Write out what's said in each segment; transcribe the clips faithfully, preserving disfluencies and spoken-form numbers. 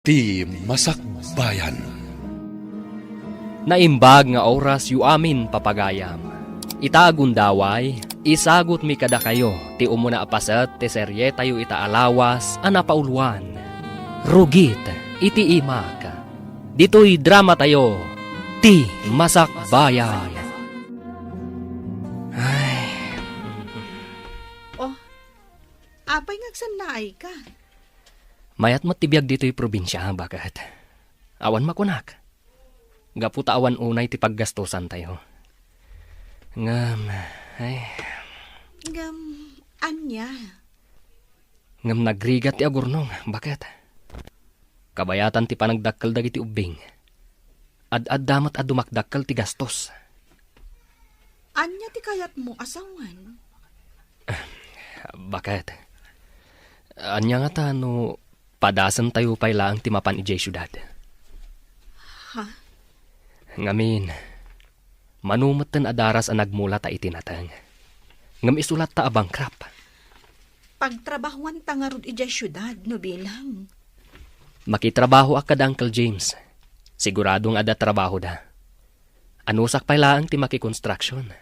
Ti Masakbayan. Naimbag nga orasyo amin, papagayam. Ita a gundaway, isagutmi kadakayo ti umuna a paset ti serietayo ita a lawas a napauluan, Rugit iti Imak. Ditoy dramatayo, Ti Masakbayan. Ay. Oh, apay nga agsannaayka? Mayat met ti biag ditoy probinsia, baket. Awan makunak. Gapu ta awan unay ti paggastosantayo. Ngem, ay. Ngem, ania? Ngem nagrigat ti agurnong, baket. Kabayatan ti panagdakkel dagiti ubbing. Ad-adda met a dumakdakkel ti gastos. Ania ti kayatmo a sawen? Baket. Ania ngata no padasentayo pay laeng ti mapan idiay siudad? Ha? Ngamin, mano metten a daras a nagmula ta iti nateng. Ngem isulatta a bankrupt. Pagtrabahoanta ngarud idiay siudad no bilang. Makitrabahoak kada Uncle James. Sigurado nga adda trabahoda. Anusak pay laeng ti makikonstruksyon.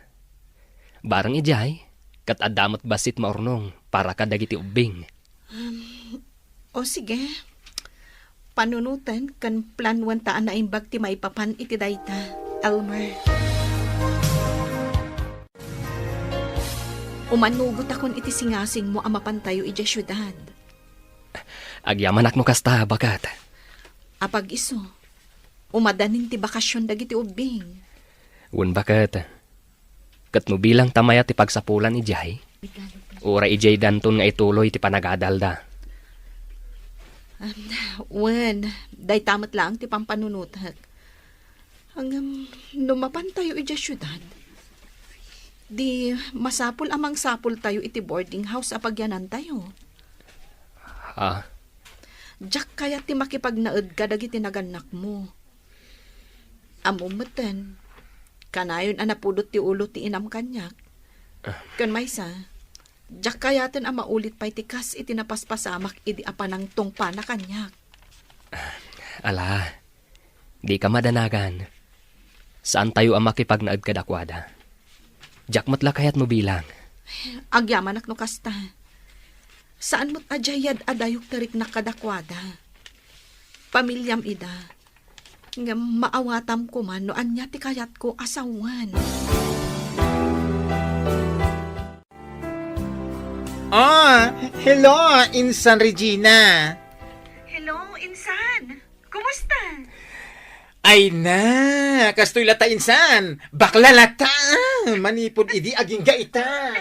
Bareng idiay, ket adda met bassit maurnong para kadagiti ubbing. Um, o sige. Panunoten ken planuenta a naimbag ti maipapan iti dayta, Elmer. Umanugotakon iti singasingmo a mapantayo idiay siudad. Agyamanak no kasta, baket. Apag-isu, umadanin ti bakasion dagiti ubbing. Wen, baket. Ket no bilang ta mayat ti pagsapulan idiay, uray idiay danton nga ituloy ti panagadalda. Um, wen, dayta met laeng ti pampanunotek. Ngem, no mapantayo idiay siudad, di masapul a mangsapultayo iti boarding house a pagyanantayo. Ha? Diak kayat ti makipagnaed kadagiti nagannakmo. Ammom metten, kanayon a napudot ti ulo ti inam kaniak. Ah. Ken maysa, diak kayaten a maulit pay ti kas iti napaspasamak idi a panangtungpana kaniak. Ala, dika madanagan. Saantayo a makipagnaed kadakuada. Diak met la kayat no bilang. Agyamanak no kasta. Saan met a diay yad-adayok ti riknak kadakuada. Pamiliam ida. Ngem maawatam koma no ania ti kayatko a sawen. Ah, hello, Insan Regina. Hello, Insan. Kumusta? Ay na, kastoy latta, Insan. Bakla latta. Manipud idi agingga ita.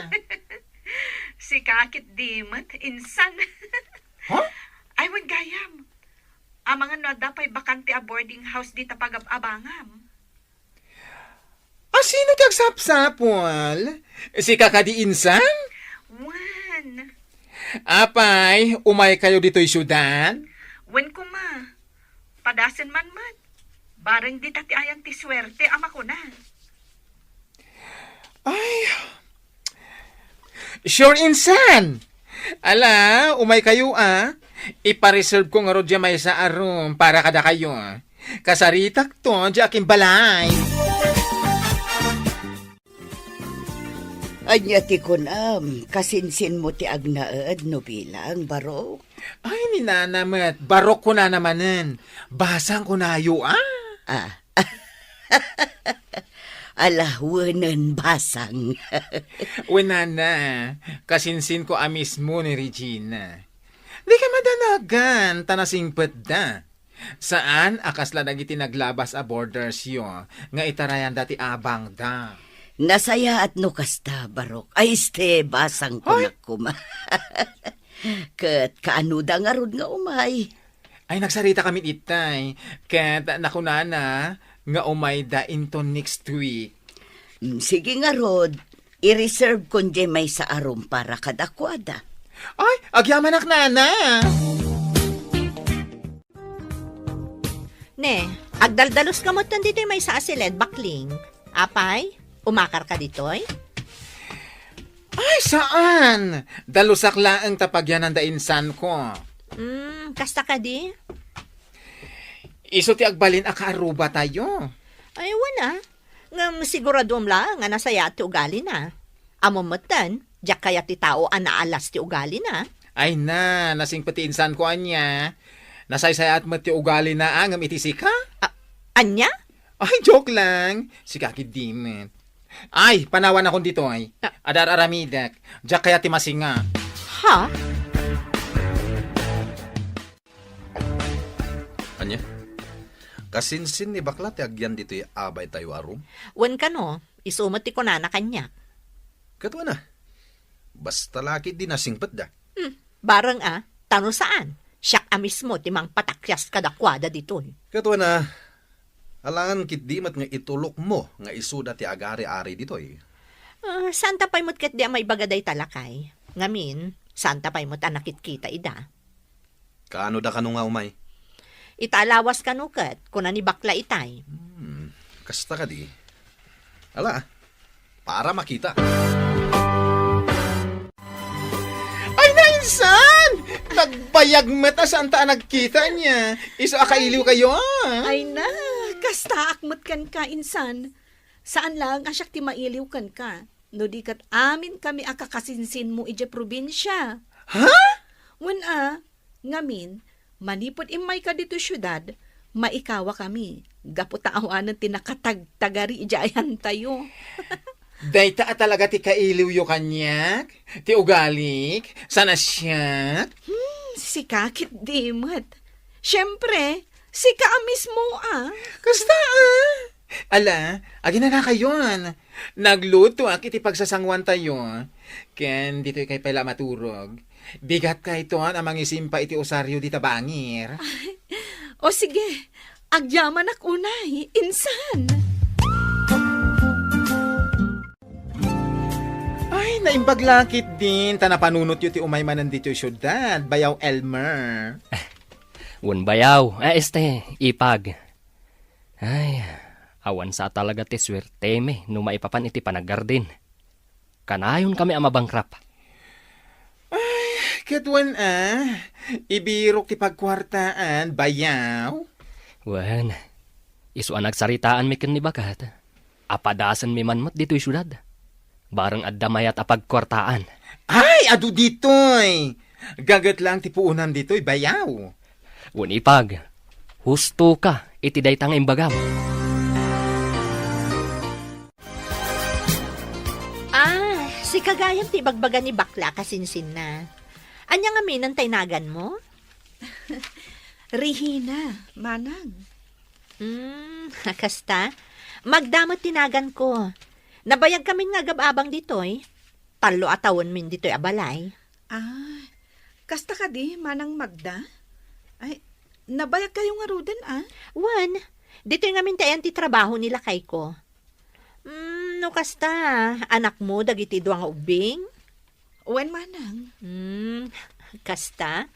Sika ketdi met, Insan. Ha? Ay, wen gayam. Amangan no adda pay bakante a boarding house dita pagab-abangam. A, sino ti agsapsapul? Sika kadi, Insan? Wen. Apay, umaykayo ditoy siudad? Wen koma. Padasen man met. Bareng dita ti ayan ti suerte a makuna. Ay. Sure, Insan. Ala, umaykayo, a. Ipa-reserve ko ngarud diay maysa a room para kadakayo. Kasaritakto diay akimbalay. Ania ti kunam, kasinsinmo ti agnaed no bilang, barok? Ay, ni nana met, barok kunana manen. Basang kunayo, a. Ah. Ala, wenen basang. Wen, nana, kasinsinko a mismo ni Regina. Dika madanagan, ta nasingpetda. Saan a kasla dagiti naglabas a boardersyo nga itarayanda ti abangda. Nasayaat no kasta, barok. Ay, este, basang kunak koma. Ket kaanoda ngarud nga umay? Ay, nagsarita kami itay. Ket nakunana nga umayda inton next week. Mm, sige ngarud, i-reserve kon diay maysa a room para kadakuada. Ay, agyamanak, nana! Ne, agdaldalos ka met ditoy maysa a siled, bakling. Apay, umakar ka ditoy? Ay, saan! Dalusak laeng ta pagyanan da insanko. Hmm, kasta kadi? Isu ti agbalin a kaarrubatayo. Ay, wen a. Ngem siguradom laeng a nasayaat ti ugalina. Ammom metten, diak kayat ti tao a naalas ti ugalina. Ay na, nasingpet ti insanko ania. Nasaysayaat met ti ugalina, a, ngem iti sika? A-, ania? Ay, joke lang. Sika ketdi met. Ay, panawanakon ditoy. Ah. Adda ar-aramidek. Diak kayat ti masinga. Ha? Ania? Kasinsin ni bakla ti agyan ditoy abaytayo a room? Wen kano, isu met ti kunana kaniak. Ket wen a. Basta la ketdi nasingpetda. Hmm, bareng a, ta no saan, siak a mismo ti mangpatakyas kadakuada ditoy. Ket wen a, alangan ketdi met nga itulokmo nga isuda ti agari-ari ditoy. Ah, saanta pay met ketdi a maibaga dayta, lakay. Ngamin, saanta pay met a nakitkita ida. Kaano da kano nga umay? Ita a lawas kano ket, kuna ni bakla itay. Hmm, kasta kadi. Ala, para makita. Ay, nainsan! Nagbayag met a saanta a nagkita ania. Isu a kailiwkayo, a. Ay na, kastaak met kenka, insan. Saan laeng a siak ti mailiw kenka. No di ket aminkami a kakasinsinmo idiay probinsia. Ha? Wen a, ngamin, manipud immayka ditoy siudad, maikawakami, gapu ta awanen ti nakatagtagari idiay ayantayo. Dayta a talaga ti kailiwyo kaniak, ti ugalik, saan a siak? Hmm, sika ketdi met. Siempre, sika a mismo a. Kasta a. Ala, aginanakayon. Naglutoak iti pagsasanguantayo. Ken ditoykay pay la maturog. Bigatkayton a mangisimpa iti usario dita bangir. O sige, agyamanak unay, insan. Ay, naimbag la ketdin ta napanunotyo ti umay manen ditoy siudad, Bayaw Elmer. Wen, Bayaw, a, este, Ipag. Ay, awan sa talaga ti suertemi no maipapan iti panagardin. Kanayonkami a mabankrupt. Ay, ket wen a, ibirok ti pagkuartaan, Bayaw. Wen, isu a nagsaritaanmi ken ni Bakat, apadasenmi man met ditoy siudad. Bareng adda mayat a pagkuartaan. Ay, adu ditoy! Gaget laeng ti puonam ditoy, Bayaw. Wen, Ipag, husto ka iti dayta nga imbagam. Ah, sika gayam ti ibagbaga ni bakla a kasinsinna. Ania ngamin ti naganmo? Rihina, manang. Hmm, kasta? Magda met ti naganko. Nabayagkamin nga agab-abang ditoy. Tallo a tawenmin ditoy a balay. Ah, kasta kadi, Manang Magda? Ay, nabayagkayo ngaruden, a? Wen, ditoy ngamin ti ayan ti trabaho ni lakayko. Hmm, no kasta, anakmo dagiti dua nga ubbing? Wen, manang. Hmm, kasta?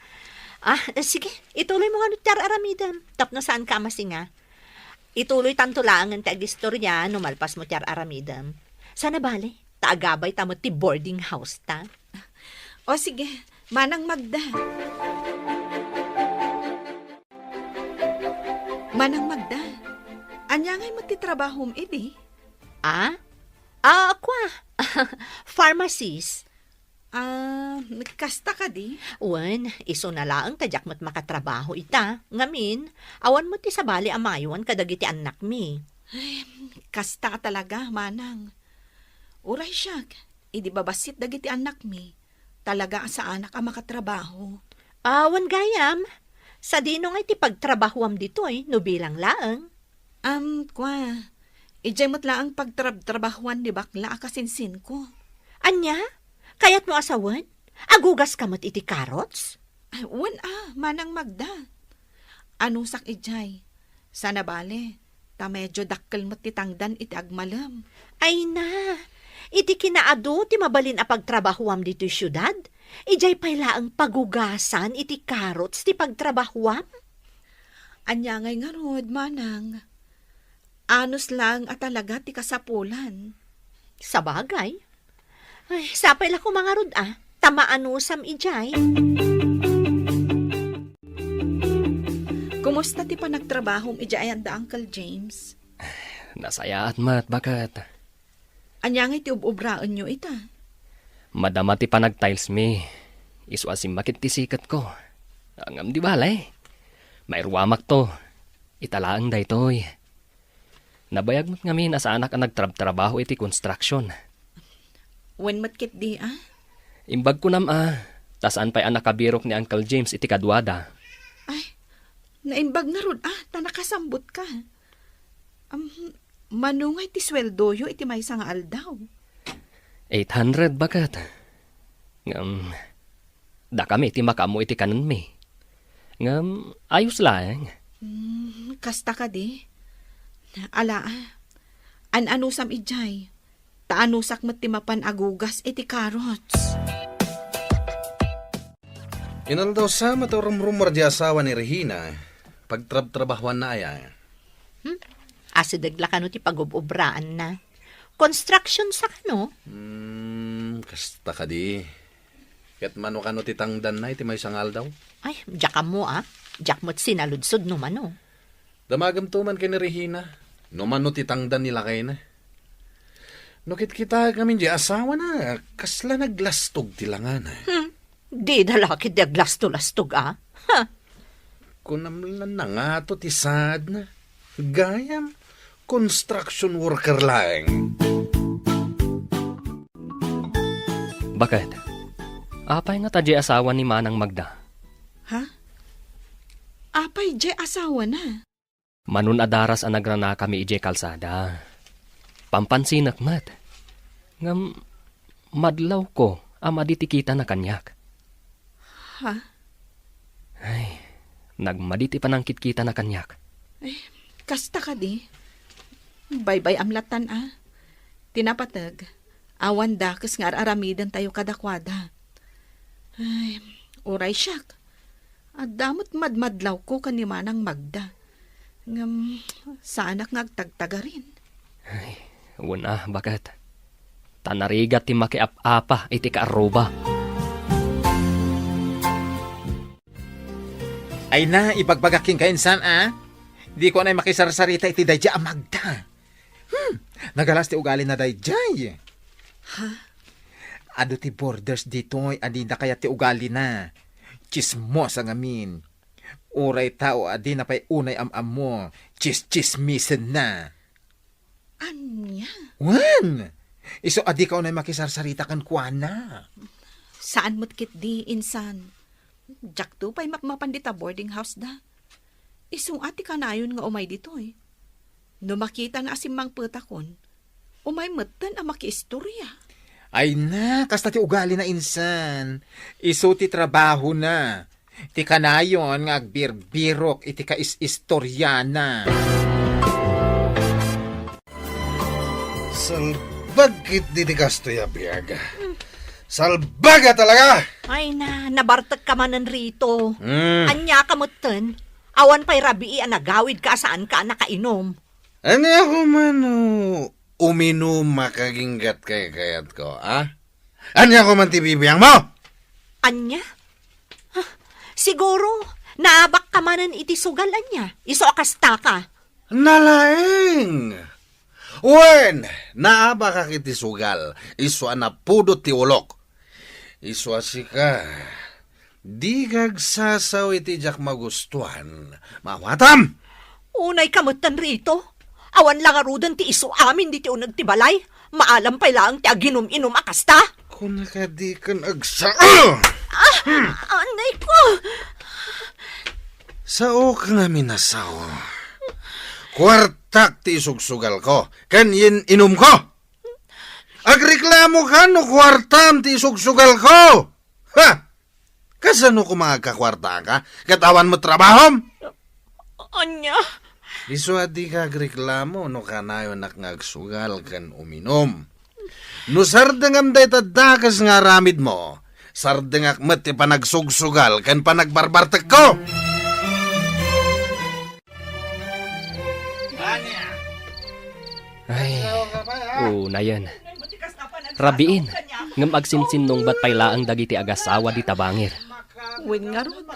Ah, sige, ituloymo ngano ti ar-aramidem, tapno saanka a masinga. Ituloytanto laengen ti agistoria no malpasmo ti ar-aramidem. Saan a bale, ta agabayta met ti boarding house ta. O sige, Manang Magda. Manang Magda, ania ngay met ti trabahom idi? Ah? Ah, kua. Pharmacist. Ah, kasta kadi? Wen, isuna laeng ta diak met makatrabaho ita. Ngamin, awan met ti sabali a maywan kadagiti annakmi. Ay, kasta a talaga, manang. Uray siak, idi babassit dagiti annakmi, talaga a saanak a makatrabaho. Awan gayam, sadino ngay ti pagtrabahoam ditoy no bilang laeng? Am, kua, idiay met laeng pagtrabtrabahoan ni bakla a kasinsinko. Ania? Kayatmo a sawen? Agugaska met iti carrots? Ay, wen a, Manang Magda. Anusak idiay. Saan a bale, ta medio dakkel met ti tangdan iti agmalem. Ay na, iti kinaadu ti mabalin a pagtrabahoam ditoy siudad, idiay pay laeng pagugasan iti carrots ti pagtrabahoam? Ania ngay ngarud, manang? Anus laeng a talaga ti kasapulan. Sabagay. Ay, sapay la koma ngarud a, ta maanusam idiay. Kumusta ti panagtrabahom idiay ayan da Uncle James? Nasayaat met, baket. Ania ngay ti ub-ubraenyo ita? Madama ti panag-tiles mi. Isu a simmakit ti siketko. Ngem di bale. Mairuamakto. Ita laeng daytoy. Nabayag met ngamin a saanak a nagtrabtrabaho iti construction. Wen met ketdi, a? Imbag kunam a, ta saan pay a nakabirok ni Uncle James iti kaduada. Ay, naimbag ngarud a, ta nakasambutka. Am, mano ngay ti sueldoyo iti maysa nga aldaw? Eight hundred, baket. Ngem, dakami ti makaammo iti kanenmi. Ngem, ayos laeng. Hmm, kasta kadi? Ala, a. An-anusam idiay. Ta anusak met ti mapan agugas iti carrots. Inaldaw sa met a rumrummuar di asawa ni Regina, pagtrabtrabahuanna aya. Hmm? Asideg la kano ti pagub-ubraanna. Construction sa kano? Hmm, kasta kadi. Ket mano kano ti tangdanna iti maysa nga aldaw? Ay, diak ammo a. Diak met sinaludsod no mano. Damagem to man ken ni Regina, no mano ti tangdan ni lakayna. No kitkitaek ngamin di asawana, kasla naglastog ti langana. Hmm. Dida la ketdi aglasto-lastog a. Ha? Kunam la nangato ti saadna. Gayam, construction worker laeng. Baket, apay ngata diay asawa ni Manang Magda? Ha? Apay diay asawana? Mano a daras a nagranakami idiay kalsada. Pampansinek met. Ngem madlawko a madi ti kitana kaniak. Ha? Ay, nagmadi ti panangkitkitana kaniak. Ay, kasta kadi? Baybay-am lattan a. Ti napateg, awan dakes nga ar-aramidentayo kadakuada. Ay, uray siak. Adda met madmadlawko ken ni Manang Magda. Ngem, saanak nga agtagtagarin. Ay, wen a, baket. Ta narigat ti makiap-apa iti kaarruba. Ay na, ibagbagak kenka insan, a? Diko nay makisarsarita iti daydiay a Magda. Hmm, nagalas ti ugalina daydiay. Ha? Adu ti borders ditoy a dida kayat ti ugalina. Tsismosa ngamin. Uray tao a dina pay unay am-ammo, tsistsismisenna. Ania? Wen! Isu a dika unay makisarsarita kenkuana. Saan met ketdi, insan. Diakto pay mapmapan dita boarding house da. Isu a ti kanayon nga umay ditoy. No makitana a simmangpetakon, umay metten a makiistorya. Ay na, kasta ti ugalina insan. Isu ti trabahona. Ti kanayon nga agbirbirok iti kais-istoriana. Salbag ketdi ti kastoy a biag. Salbag a talaga! Ay na, nabartekka manen, Rito. Mm. Ania ka metten? Awan pay rabii a nagawidka a saanka a nakainom. Ania ko man, o, uminum a kaginggat kaykayatko, a? Ania ko man ti bibiangmo? Ania? Ah, siguro, naabakka manen iti sugal ania? Isu a kastaka. Nalaeng! Wen, naabakak iti sugal, isu a napudot ti ulok. Isu a sika, dika agsasao iti diak magustuan. Maawatam! Unayka metten, Rito. Awan la ngaruden ti isu amin ditoy uneg ti balay. Maalam pay laeng ti aginum-inum a kasta. Kunaka diken agsa-, Ah! Anay ko! Saok ngamin a sao. Kuartak ti isugsugalko ken yen-, inumko. Agreklamoka no kuartam ti isugsugalko. Ha? Kasano koma agkakuartaka ket awan met trabahom? Ania? Isu a dika agreklamo no kanayonak nga agsugal ken uminum. No sardengam dayta dakes nga aramidmo, sardengak met ti panagsugsugal ken panagbarbartekko. Ay, unayen. Rabiin, ngem agsinsinnungbat pay laeng dagiti agasawa dita bangir. Wen ngarud,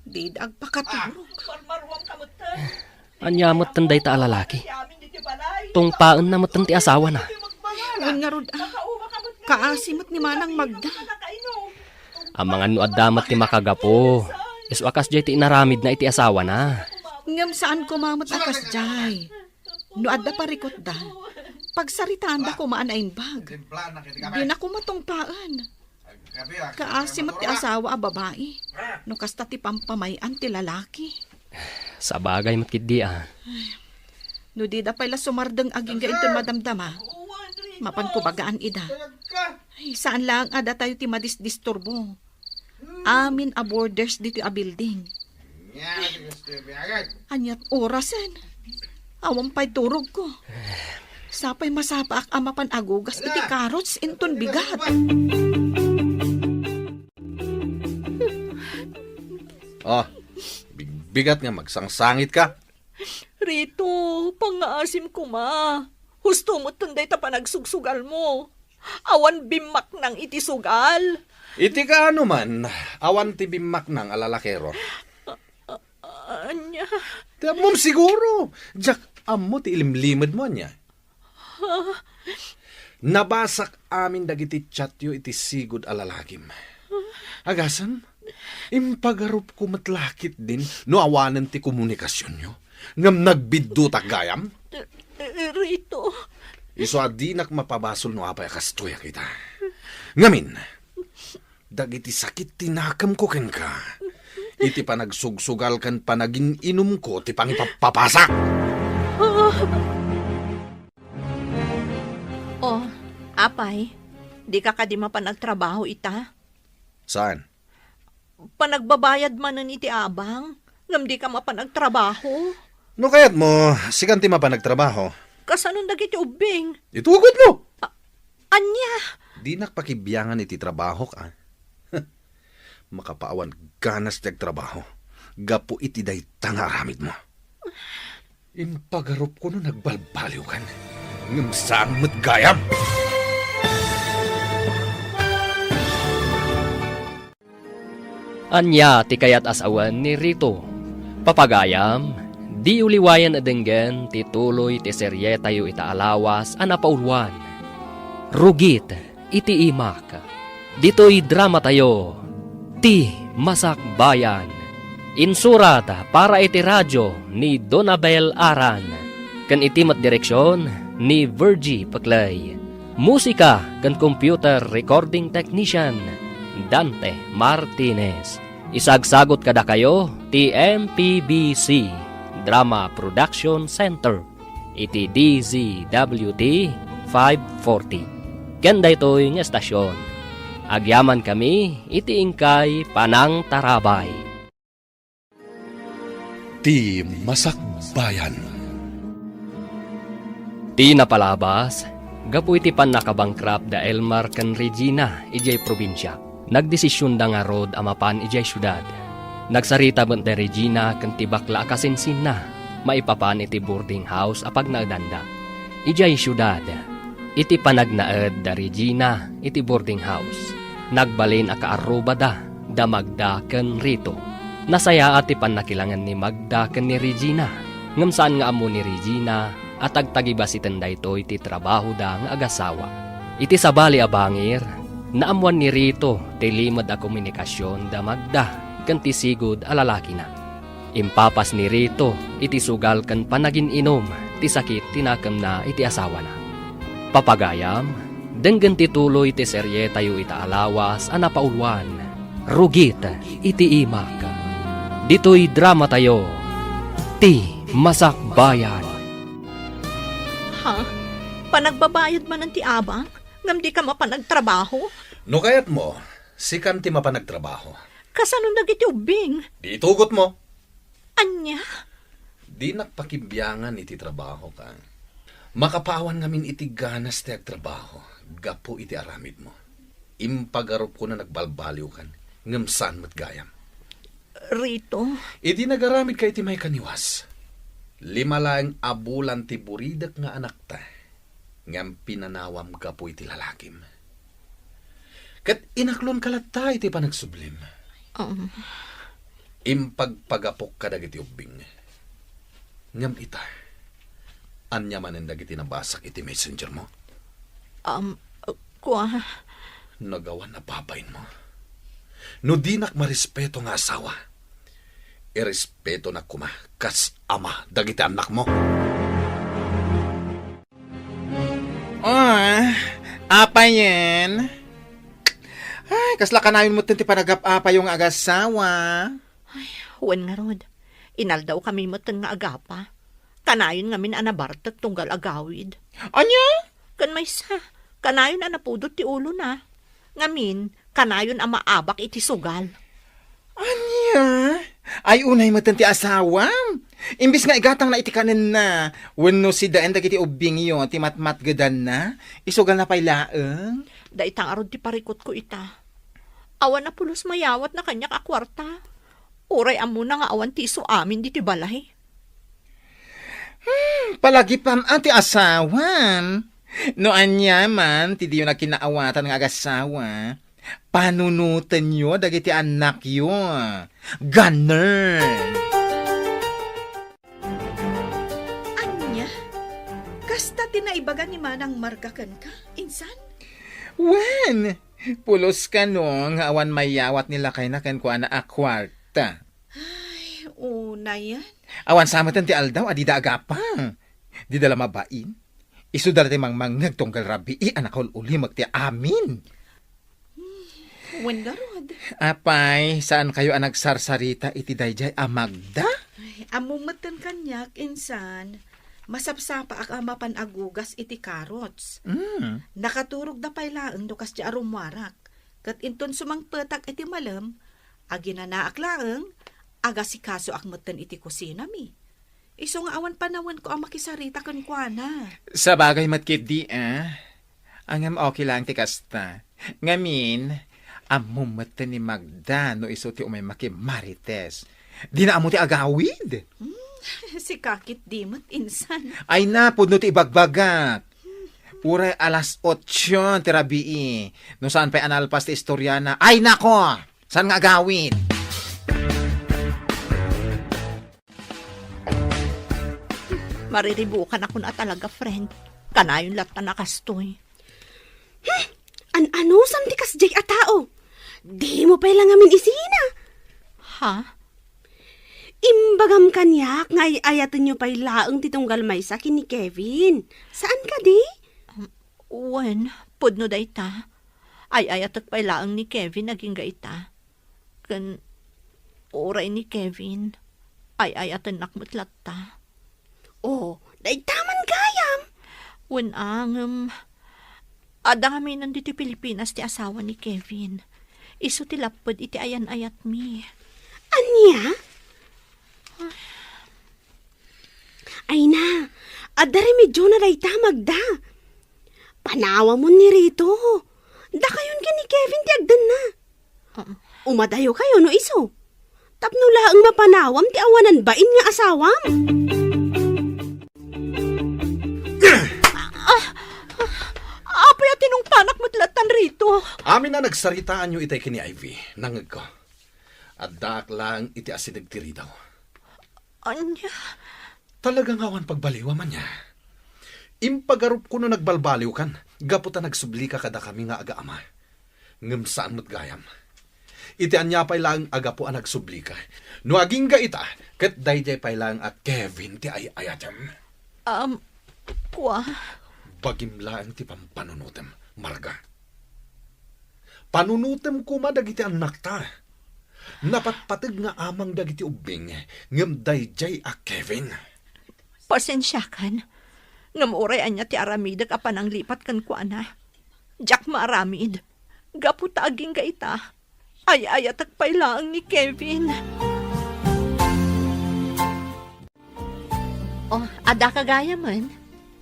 dida agpakaturog. Ania metten dayta a lalaki? Tungpaenna metten ti asawana. Wen ngarud, a. Kaasi met ni Manang Magda. Amangan no adda met ti makagapu. Isu a kasdiay ti inaramidna iti asawana. Ngem saan koma met a kasdiay. No adda parikutda, pagsaritaanda koma a naimbag. Dina koma tungpaen. Kaasi met ti asawa a babai, no kasta ti pampamay-an ti lalaki. Sabagay met ketdi a. No dida pay la sumardeng agingga inton madamdama, mapanko bagaan ida. Ay, saan laeng a datayo ti madisdisturbo. Amin a boarders ditoy a building. Ania ti kastoy a biagan? Aniat orasen? Awan pay turogko. Sapay masapaak a mapan agugas iti carrots inton bigat. Oh, bigbigat nga magsangsangitka. Rito, pangngaasim koma. Husto metten dayta panagsugsugalmo. Awan bimmaknang iti sugal. Iti kaano man, awan ti bimmaknang a lalakero. A-, a-, ania? Ti ammom siguro. Diak ammo ti ilimlimedmo, ania? Ha? Nabasak amin dagiti chatyo iti sigud a lalakim. Agasem, impagarupko met la ketdin no awanen ti komunikasionyo. Ngem nagbiddutak gayam? Eh, eh, Rito. Isu a dinak mapabasol no apay a kastoy a kita. Ngamin, dagiti sakit ti nakemko kenka, iti panagsugsugal ken panagin-inumko ti pangipappapasak. Oh, apay, dika kadi mapan agtrabaho ita? Saan? Panagbabayad manen iti abang, ngem dika mapan agtrabaho. No kayatmo, sikan ti mapan agtrabaho. Kasanon dagiti ubbing? Itugotmo! A-, ania? Dinak pakibiangan iti trabahok, a. Makapaawan ganas ti agtrabaho gapu iti dayta nga aramidmo. Impagarupko no nagbalbaliwkan, ngem saan met gayam. Ania ti kayat a sawen ni Rito? Papagayam, diyo liwayen a denggen ti tuloy ti serietayo ita a lawas a napauluan, Rugit iti Imak. Ditoy dramatayo, Ti Masakbayan. Insurat para iti radio ni Donabel Aran, ken iti met direksion ni Virgie Peclay. Musika ken computer recording technician, Dante Martinez. Isagsagut kadakayo ti M P B C Drama Production Center iti D Z W T five forty. Ken daytoy nga estasion, agyamankami iti inkay panangtarabay. Ti Masakbayan. Ti napalabas, gapu iti pannakabangkrap da Elmar ken Regina idiay probinsia, nagdesisionda ngarud a mapan idiay siudad. Nagsarita met da Regina ken ti bakla a kasinsinna maipapan iti boarding house a pagnaedanda. Idiay siudad, iti panagnaed da Regina iti boarding house, nagbalin a kaarrubada da Magda ken Rito. Nasayaat ti pannakilangen ni Magda ken ni Regina, ngem saan nga ammo ni Regina a tagtagibasiten daytoy ti trabahoda nga agasawa. Iti sabali a bangir, naammoan ni Rito ti limed a komunikasion da Magda ken ti sigud a lalakina. Impapas ni Rito iti sugal ken panagin-inum ti sakit ti nakemna iti asawana. Papagayam, denggen ti tuloy ti serietayo ita a lawas a napauluan, Rugit iti Imak. Ditoy dramatayo, Ti Masakbayan. Ha? Panagbabayad manen ti abang, ngem dika mapan agtrabaho? No kayatmo, sikan ti mapan agtrabaho. Kasanon dagiti ubbing? Di itugotmo. Ania? Dinak pakibiangan iti trabahok. Makapaawan ngamin iti ganas ti agtrabaho gapu iti aramidmo. Impagarupko no nagbalbaliwkan, ngem saan met gayam. Rito. Idi nagaramidka iti maikaniwas, lima laeng a bulan ti buridek nga anakta, ngem pinanawam gapu iti lalakim. Ket inaklonka latta iti panagsublim. Um. Impagpagapok kadagiti ubbing. Ngem ita, ania manen dagiti nabasak iti messenger mo? Um, kua? Nagawan a babain mo. No dinak marespeto nga asawa, irespetonak koma kas ama dagiti annakmo. Ah, apayen? Ay, kasla kanayon metten ti panagap-apayo nga agasawa. Ay, wen ngarud, inaldawkami metten nga agapa. Kanayon ngamin a nabartek tunggal agawid. Ania? Ken maysa, kanayon a napudot ti ulona. Ngamin, kanayon a maabak iti sugal. Ania? Ay, unay metten ti asawam. Imbis nga igatangna iti kanenna, wenno sidaen dagiti ubbingyo ti matmatgedanna, isugalna pay laeng. Dayta ngarud ti parikutko ita. Awan a pulos mayawatna kaniak a kuarta. Uray ammona nga awan ti isu amin ditoy balay. Hmm, palagipam a ti asawam. No ania man ti diyo nagkinaawatan nga agasawa, panunotenyo dagiti annakyo. Ganern! Ania? Kasta ti naibaga ni Manang Marga kenka, insan? Wen, pulos kano nga awan mayawat ni lakayna kenkuana a kuarta. Ay, unayen. Awan sa metten ti aldaw a dida agapa. Dida la mabain. Isuda la ti mangmangngeg tunggal rabii a nakaul-ulimek ti amin. Wen ngarud. Apay, saankayo a nagsarsarita iti daydiay a Magda? Ay, ammom metten kaniak, insan, masapsapaak a mapan agugas iti carrots. Mm. Nakaturogda pay laeng no kasdi a rummuarak. Ket inton sumangpetak iti malem, aginanaak laeng, agasikasoak metten iti kusinami. Isu nga awan panawenko a makisarita kenkuana. Sabagay met ketdi, a. Ngem okay laeng ti kasta. Ngamin, ammom met ni Magda no isu ti umay makimarites. Dina ammo ti agawid. Hmm, sika ketdi met, insan. Ay na, pudno ti ibagbagak. Uray alas otso ti rabii. No saan pay a nalpas ti istoriana. Ay nako! Saan nga agawid? Mariribukanakon a talaga, friend. Kanayon latta a kastoy. Hmm! An-anusam ti kasdiay a tao? Dimo pay la ngamin isina. Ha? Imbagam kaniak nga ay-ayatenyo pay laeng ti tunggal maysa ken ni Kevin. Saan kadi? Um, wen, pudno dayta. Ay-ayatek pay laeng ni Kevin agingga ita. Ken uray ni Kevin, ay-ayatennak met latta. Oh, dayta man gayam. Wen a, ngem, adda ngamin ditoy Pilipinas ti asawa ni Kevin. Isu ti lapped iti ayan-ayatmi. Ania? Ay na, adda remedyona dayta, Magda. Panawamon ni Rito. Dakayon ken ni Kevin ti agdenna. Ah. Umadayokayo no isu. Tapno laeng mapanawam ti awanan bain nga asawam. Ah, ah, apay a tinungpanak met lattan, Rito? Amin a nagsaritaanyo itay ken ni Ivy, nangngegko. Addaak laeng iti asideg ti ridaw. Ania? Talaga nga awan pagbaliwam, ania? Impagarupko no nagbalbaliwkan, gapu ta nagsubli ka kadakami nga agaama. Ngem saan met gayam. Iti ania pay laeng a gapu a nagsubli ka. No agingga ita, ket daydiay pay laeng a Kevin ti ay-ayatem. Um, kua? Bagim laeng ti pampanunotem, Marga. Panunotem koma dagiti annakta. Napatpateg nga amang dagiti ubbing, ngem daydiay a Kevin. Pasensiakan, ngem uray ania ti aramidek a pananglipat kenkuana, diak maaramid. Gapu ta agingga ita, ay-ayatek pay laeng ni Kevin. Oh, adda ka gayamen?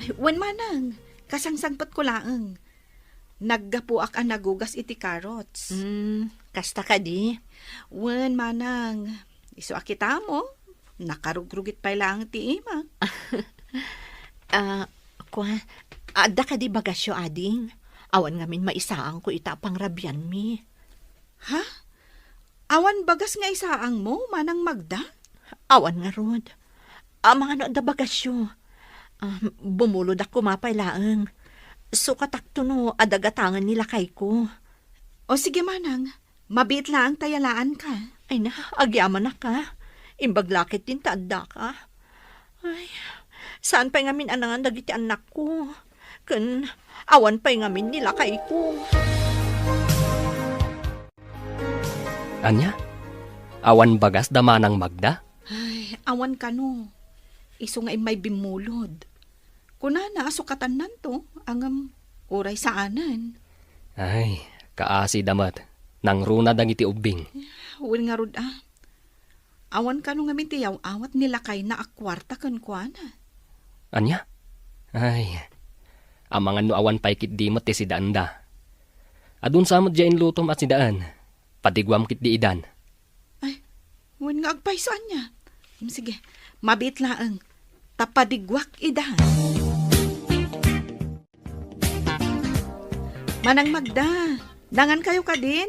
Ay, wen manang, kasangsangpetko laeng. Naggapuak a nagugas iti carrots. Hmm, kasta kadi? Wen, manang. Isu a kitamo, nakarugrugit pay laeng ti imak. Ah, kua, adda kadi bagasyo, ading? Awan ngamin maisaangko ita a pangrabianmi. Ha? Awan bagas nga isaangmo, Manang Magda? Awan ngarud. Amangan no adda bagasyo. Ah, bumulodak koma pay laeng. Sukatakto no adda gatangen ni lakayko. O sige, manang. Mabiit laeng ta yalaanka. Ay na, agyamanak a. Imbag la ketdin ta addaka. Ay, saan pay ngamin a nangan dagiti annakko? Ken awan pay ngamin ni lakayko. Ania? Awan bagas da Manang Magda? Ay, awan kano. Isu nga immay bimmulod. Kunana a sukatannanto, ngem uray saanen. Ay, kaasi da met. Nangruna dagiti ubbing. Wen ngarud a. Awan kano ngamin ti yaw-awat ni lakayna a kuarta kenkuana. Ania? Ay, amangan no awan pay ketdi met ti sidaenda. Adun sa met diay inlutom a sidaen. Padiguam ketdi idan. Ay, wen nga agpayso ania. Mm, sige, mabiit laeng. Ta padiguak idan. Manang Magda, nangan kayo kadin?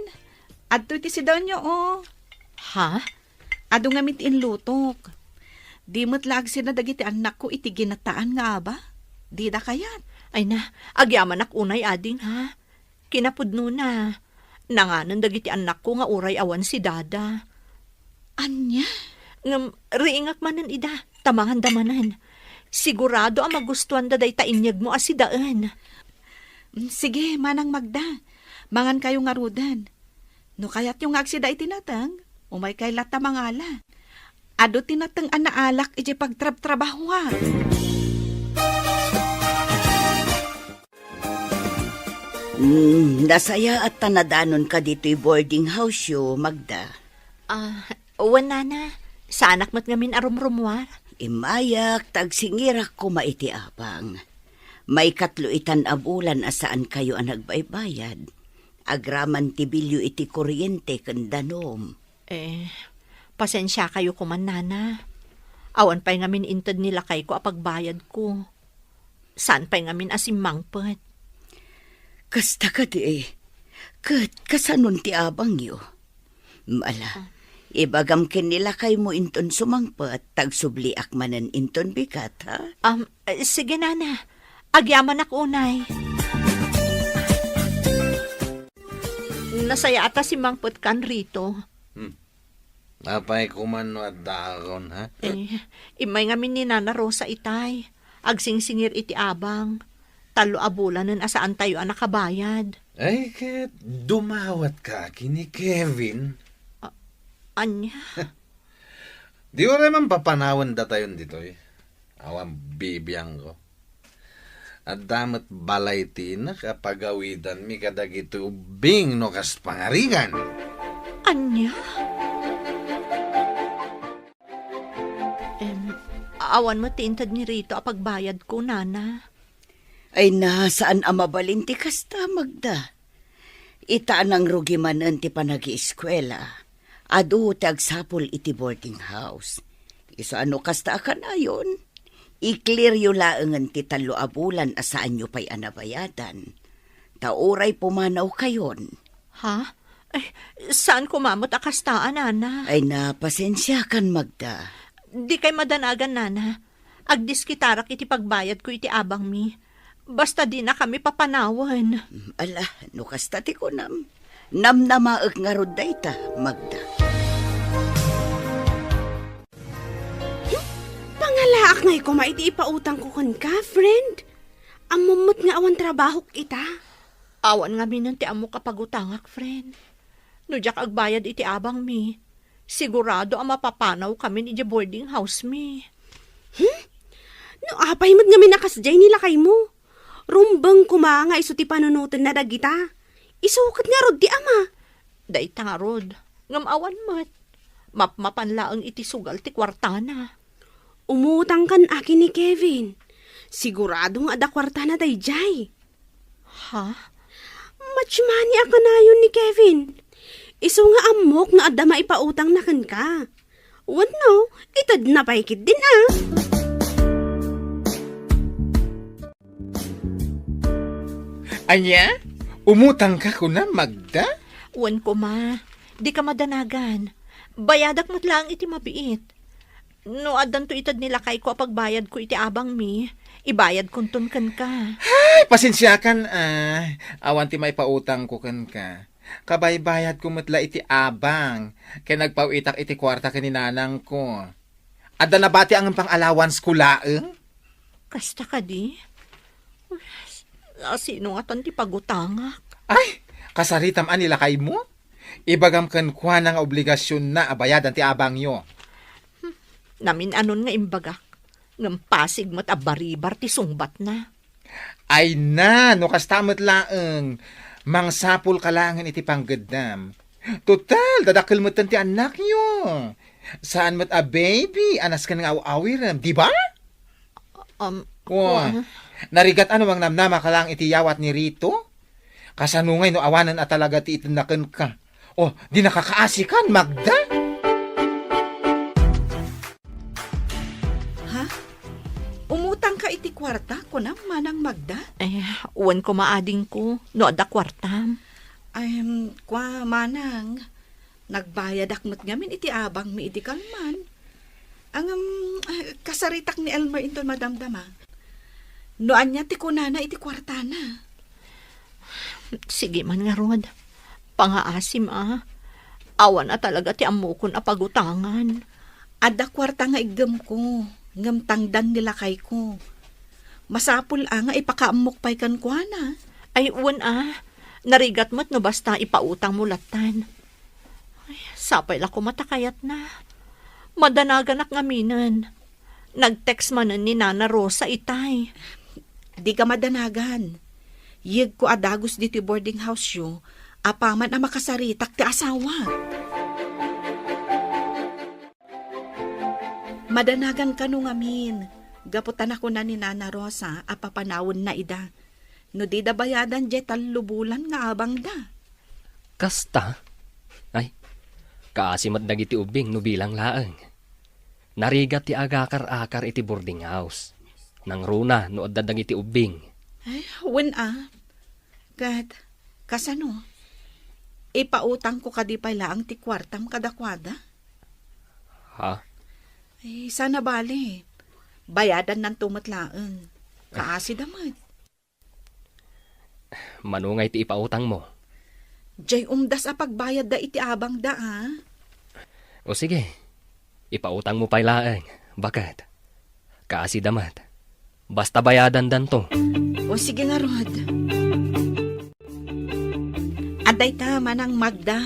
Adtoy ti sidaenyo, o. Ha? Adu ngamin ti inlutok. Di met la agsina dagiti annakko iti ginataan nga aba. Dida kayat. Ay na, agyamanak unay ading, ha? Kinapudnona, nanganen dagiti annakko nga uray awan si Dada. Ania? Ngem riingak manen ida, ta manganda manen. Sigurado a magustuanda dayta inyegmo a sidaen. Mm, sige, Manang Magda. Mangan kayo ngaruden. No kayatyo nga agsida iti nateng, umay kay latta mangala. Adu ti nateng a naalak idiay pagtrabtrabahoak. Mm, nasayaat ta nadanonka ditoy boarding house-yo, Magda. Ah, wen, Nana. Saanak met ngamin a rumrumuar. Immayak ta agsingirak koma iti abang. Maikatlo itan a bulan a saankayo a nagbaybayad. Agraman ti bilyo iti kuryente ken danum. Eh, pasensiakayo koman, Nana. Awan pay ngamin inted ni lakayko a pagbayadko. Saan pay ngamin a simmangpet. Kasta kadi, ket kasanon ti abangyo? Ala, ibagam ken ni lakaymo inton sumangpet, ta agsubliak manen inton bigat, ha? Um, eh, sige, Nana. Agyamanak unay. Nasayaat a simmangpetkan, Rito. Hmm. Apay koman no addaakon, ha? Eh, immay ngamin ni Nana Rosa itay. Agsingsingir iti abang. Tallo a bulanen a saantayo a nakabayad. Ay, ket dumawatka ken ni Kevin. A-, ania? Di uray man papanawen datayon ditoy. Awan bibiangko. Adda met balay ti inak a pagawidanmi kadagiti ubbing no kas pangarigan. Ania? Em, awan met ti inted ni Rito a pagbayadko, Nana. Ay na, saan a mabalin ti kasta, Magda. Ita a nangrugi manen ti panagieskuela, adu ti agsapul iti boarding house. Isu a no kasta a kanayon, i-clearyo laengen ti tallo a bulan a saanyo pay a nabayadan. Ta uray pumanawkayon. Ha? Ay, saan koma met a kasta a, Nana? Ay na, pasensiakan, Magda. Dikay madanagan, Nana. Agdiskitarak iti pagbayadko iti abangmi. Basta dinakami papanawen. Ala, no kasta ti kunam, namnamaek ngarud dayta, Magda. Pangalaak ngay koma iti ipautangko kenka, friend. Ammom met nga awan trabahok ita. Awan ngaminen ti ammok a pagutangak, friend. No diak agbayad iti abangmi, sigurado a mapapanawkamin idiay boarding house mi. Hmm? No apay met ngamin a kasdiay ni lakaymo? Rumbeng koma nga isu ti panunotenna dagita. Isu ket ngarud ti ama. Dayta ngarud, ngem awan met. Mapmapan laeng iti sugal ti kuartana. Umutangkan a ken ni Kevin. Sigurado nga adda kuartana daydiay. Ha? Match money a kanayon ni Kevin. Isu nga ammok nga adda maipautangna kenka. Wenno, itedna pay ketdin a. Ania? Umutangka kuna, Magda? Wen koma, dika madanagan. Bayadak met laeng iti mabiit. No addanto ited ni lakayko a pagbayadko iti abangmi, ibayadkonton kenka. Ay, pasensiakan, ah. Awan ti maipautangko kenka. Kabaybayadko met la iti abang, ken nagpaw-itak iti kuarta ken ni nanangko. Adda nabati a ngem pang-allowance-ko laeng? Kasta kadi? Sino ngatan ti pagutangak? Ay, kasaritam a ni lakaymo? Ibagam kenkuana nga obligasionna a bayadan ti abangyo. Hmm, namin-anon nga imbagak, ngem pasig met a baribar ti sungbatna. Ay na, no kasta met laeng, mangsapulka laengen iti panggeddam. Total, dadakkel metten ti annakyo. Saan met a baby a nasken nga aw-awirem, di ba? Um, Wa, kua- narigat a no mangnamnamaka laeng iti yawat ni Rito? Kasano ngay no awanen a talaga ti itedna kenka? O, di nakakaasikan, Magda? Ha? Umutangka iti kuarta, kunam, Manang Magda? Eh, wen koma adingko, no adda kuartam. Ay, kua, Manang, nagbayadak met ngamin iti abangmi idi kalman. Ngem, ah, kasaritak ni Elmer inton madamdama. No ania ti kunana iti kuartana? Sige man ngarud. Pangaasim, a. Awan a talaga ti ammokon a pagutangan. Adda kuarta nga iggemko, ngem tangdan ni lakayko. Masapul a nga ipakaammok pay kenkuana. Ay, wen a. Narigat met no basta ipautangmo lattan. Ay, sapay la koma ta kayatna. Madanaganak ngaminen. Nag-text manen ni Nana Rosa itay. Dika madanagan. Yegko a dagus ditoy boarding house-yo, apaman a makasaritak ti asawa. Madanagan kano ngamin, gapu ta nakuna ni Nana Rosa a papanawenna ida. No dida bayadan diay tallo bulan nga abangda. Kasta? Ay, kaasi met dagiti ubbing no bilang laeng. Narigat ti agakar-akar iti boarding house. Nangruna no adda dagiti ubbing. Ay, wen a. Ket, kasano? Ipautangko kadi pay laeng ti kuartam kadakuada? Ha? Ay, sana bale. Bayadannanto met laeng. Kaasida met. Mano ngay ti ipautangmo? Diay umdas a pagbayadda iti abangda, a? O sige, ipautangmo pay laeng, baket. Kaasida met. Basta bayadandanto. O sige ngarud. Adda ita, Manang Magda.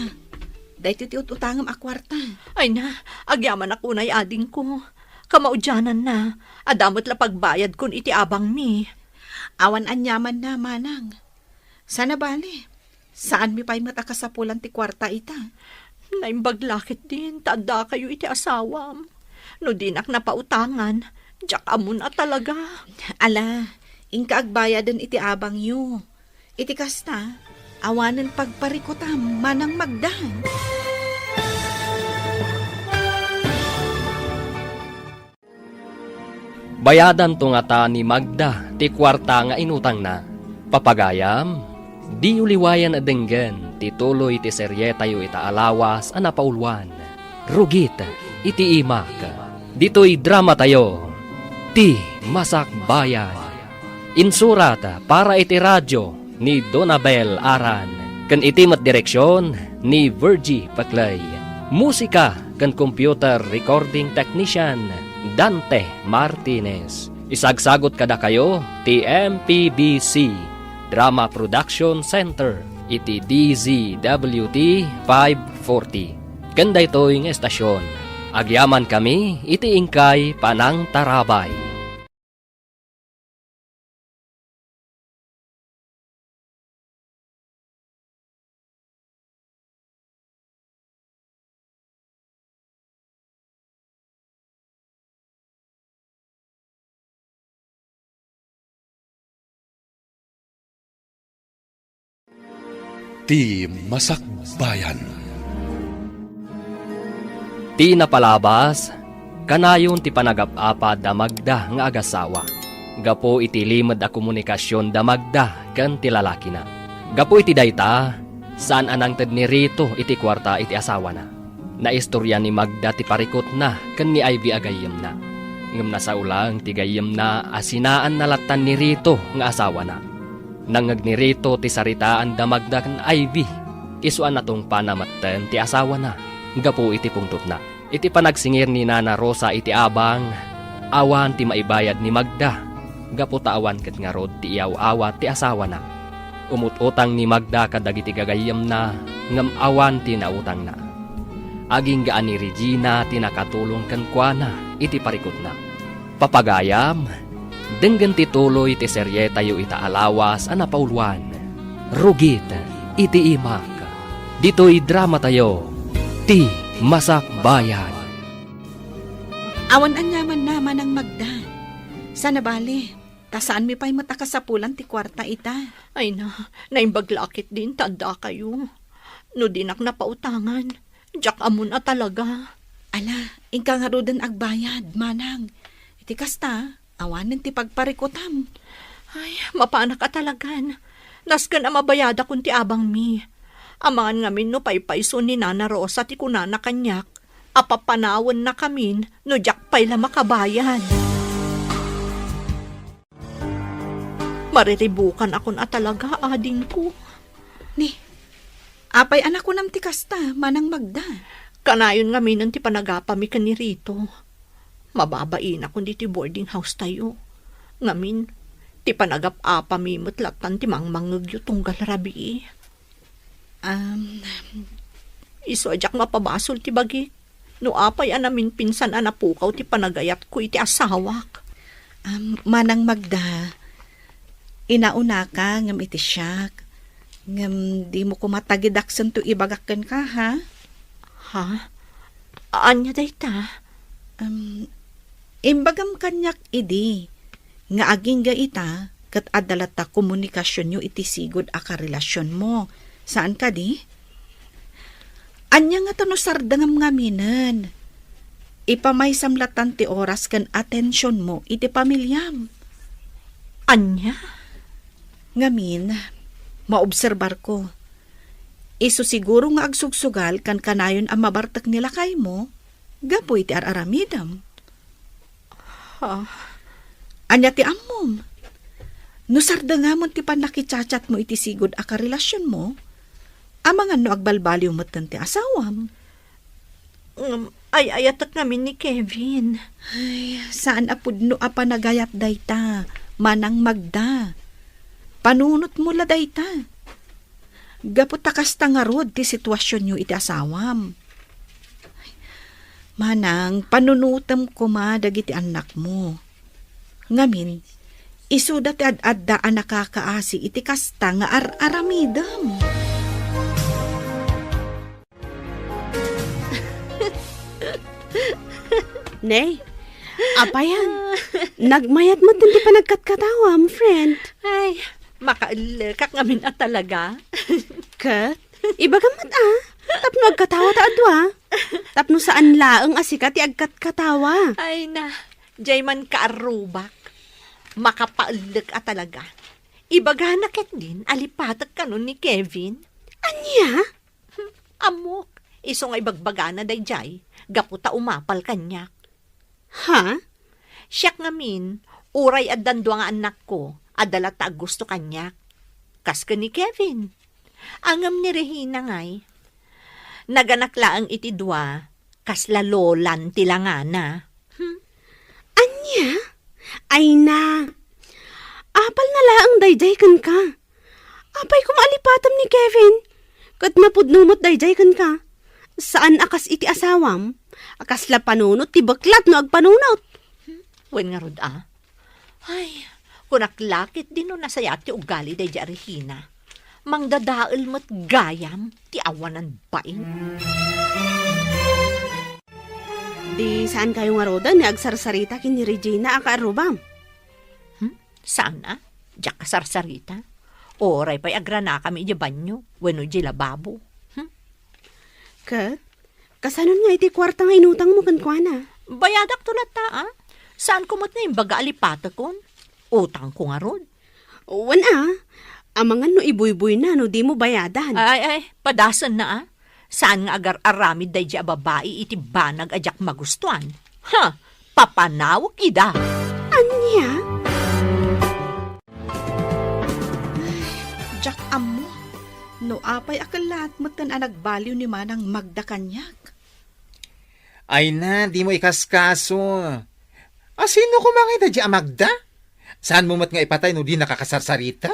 Daytoy ti ut-utangem a kuarta. Ay na, agyamanak unay adingko. Kamaudiananna, adda met la pagbayadkon iti abangmi. Awan aniamanna, Manang. Sana bale, saanmi pay met a kasapulan ti kuarta ita. Naimbag la ketdin ta addakayo iti asawam. No dinak napautangan, diak ammon a talaga. Ala, inka agbayaden iti abangyo. Iti kasta, awanen pagparikutam, Manang Magda. Bayadanto ngata ni Magda ti kuarta nga inutangna. Papagayam, diyo liwayan a denggen ti tuloy ti serietayo ita a lawas a napauluan, Rugit iti Imak. Ditoy dramatayo, Ti Masakbayan. Insurat para iti radio ni Donabel Aran, ken iti met direksion ni Virgie Paclay. Musika ken computer recording technician, Dante Martinez. Isagsagut kadakayo ti M P B C Drama Production Center iti D Z W T five forty. Ken daytoy nga estasion, agyamankami iti inkay panangtarabay. Ti Masakbayan. Ti napalabas, kanayon ti panagap-apad da Magda nga agasawa. Gapu iti limed a komunikasion da Magda ken ti lalakina. Gapu iti dayta, saan a nangted ni Rito iti kuarta iti asawana. Naistoria ni Magda ti parikutna ken ni Ivy a gayyemna. Ngem nasao laeng ti gayyemna a sinaanna lattan ni Rito nga asawana. Nangngeg ni Rito ti saritaan da Magda ken Ivy, isu a natungpana metten ti asawana gapu iti pungtotna. Iti panagsingir ni Nana Rosa iti abang, awan ti maibayad ni Magda, gapu ta awan ket ngarud ti iyaw-awat ti asawana. Umut-utang ni Magda kadagiti gagayyemna, ngem awan ti nautangna. Agingga a ni Regina ti nakatulong kenkuana iti parikutna. Papagayam, denggen ti tuloy ti serietayo ita a lawas a napauloan, Rugit iti Imak. Ditoy dramatayo, Ti Masakbayan. Awan aniamanna, Manang Magda. Sana bale, ta saanmi pay met a kasapulan ti kuarta ita. Ay na, naimbag la a ketdin ta addakayo. No dinak napautangan, diak ammon a talaga. Ala, inka ngaruden agbayad, Manang. Iti kasta, awanen ti pagparikutam. Ay, mapanak a talagan. Nasken a mabayadakon ti abangmi. Amangan ngamin no paypayso ni Nana Rosa ti kunana kaniak a papanawennakamin no diak pay la makabayad. Mariribukanakon a talaga, adingko. Ni, apay a nakunam ti kasta, Manang Magda? Kanayon ngaminen ti panagapami ken ni Rito. Mababainakon ditoy boarding house tayo. Ngamin, ti panagap-apami met lattan ti mangmangngegyo tunggal rabii. Um, Isu a diak mapabasol ti bagik no apay a naminpinsan a napukaw ti panagayatko iti asawak. Um, Manang Magda, inaunaka ngem iti siak. Ngem dimo koma tagidaksento ibagak kenka, ha? Ha? Ania dayta? Um, imbagam kaniak idi nga agingga ita ket adda latta komunikasionyo iti sigud a karelasionmo. Saan kadi? Ania ngata no sardengam ngaminen? Ipamaysam lattan ti oras ken atensionmo iti pamiliam. Ania? Ngamin, maobserbarko. Isu siguro nga agsugsugal ken kanayon a mabartek ni lakaymo gapu iti ar-aramidem. Ha? Ania ti ammom? No sardengamon ti pannakichatchatmo iti sigud a karelasionmo, amangan no agbalbaliw metten ti asawam. Ngem, ay-ayatek ngamin ni Kevin. Ay, saan a pudno a panagayat dayta, Manang Magda. Panunotmo la dayta. Gapu ta kasta ngarud ti situasionyo iti asawam. Manang, panunotem koma dagiti annakmo. Ngamin, isuda ti ad-adda a nakakaasi iti kasta nga ar-aramidem. Nay, apayan, nagmayat met ti panagkatkatawam, friend. Ay, makaellekak ngamin a talaga. Ket, ibagam met a, tapno agkatawa ta a dua. Tapno saan laeng a sika ti agkatkatawa. Ay na, jay man kaarrubak. Makapaellek a talaga. Ibagana ketdin a lipatek kanon ni Kevin. Ania? Ammok, isu nga ibagbagana daydiay, gapu ta umapal kaniak. Ha? Siak ngamin, uray addan dua nga annakko, adda latta a gusto kaniak. Kas ken ni Kevin. Ngem ni Regina ngay, naganak laeng iti dua, kasla lolan ti langana. Hmm? Ania? Ay na. Apalna laeng daydiay kenka. Apay koma a lipatam ni Kevin? Ket napudno met daydiay kenka. Saan a kas iti asawam, a kasla panunot ti beklat no agpanunot. Wen ngarud a? Ay, kunak la ketdin no nasayaat ti ugali daydiay a Regina. Mangdadael met gayam ti awanan bain. Di saan kayo ngaruden nga agsarsarita ken ni Regina a kaarrubam? Hmm? Saan a? Diak kasarsarita. Uray pay agranakami idiay banyo wenno idiay lababo. Hmm? Ket, kasanon nga iti kuarta nga inutangmo kenkuana? Bayadakto latta a. Saanko met nga imbaga a lipatekon. Utangko ngarud. Wen a, amangan no ibuybuyna no dimo bayadan. Ay, ay, padasenna a. Saan nga agar-aramid daydi a babai iti banag a diak magustuan. Ha! Papanawek ida! Ania? Diak ammo. No apay a kellaat metten a nagbaliw ni Manang Magda kaniak? Ay na, dimo ikaskaso. A, sino koma ngay daydi a Magda? Saanmo met nga ipatay no dinaka kasarsarita?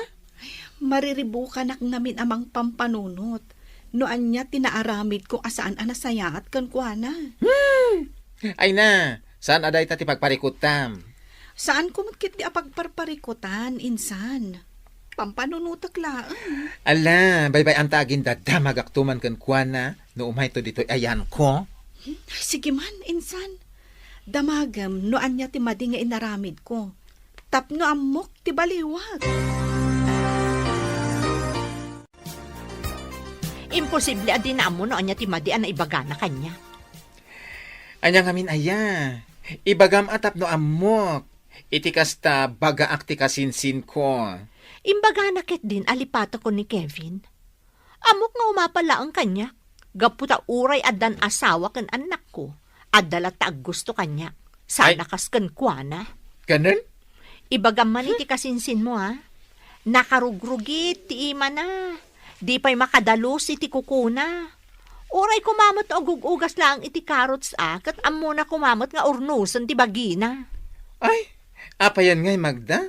Mariribukanak ngamin a mangpampanunot no ania ti naaramidko a saan a nasayaat kenkuana. Hmm! Ay na, saan a dayta ti pagparikutam? Saanko met ketdi a pagparparikutan, insan. Pampanunotek laeng. Ala, baybay-anta agin dadamagakto man kenkuana no umayto ditoy ayanko. Hmm, sige man, insan. Damagem no ania ti madi nga inaramidko. Tapno ammok ti baliwak. Imposible a di naammo no ania ti madi a naibagana kaniak. Ania ngamin aya? Ibagam a tapno ammok. Iti kasta, bagaak ti kasinsinko. Imbagana ketdin a lipatakon ni Kevin. Ammok nga umapal laeng kaniak, gapu ta uray addan asawa ken annakko, adda latta aggusto kaniak. Sana kas kenkuana. Kanen? Ibagam man iti kasinsinmo, ha? Nakarugrugit ti imana. Di pay makadalus iti kukuna. Uray koma met no agug-ugas laeng iti carrots a, ket ammona koma met nga urnosen ti bagina. Ay, apayan ngay, Magda?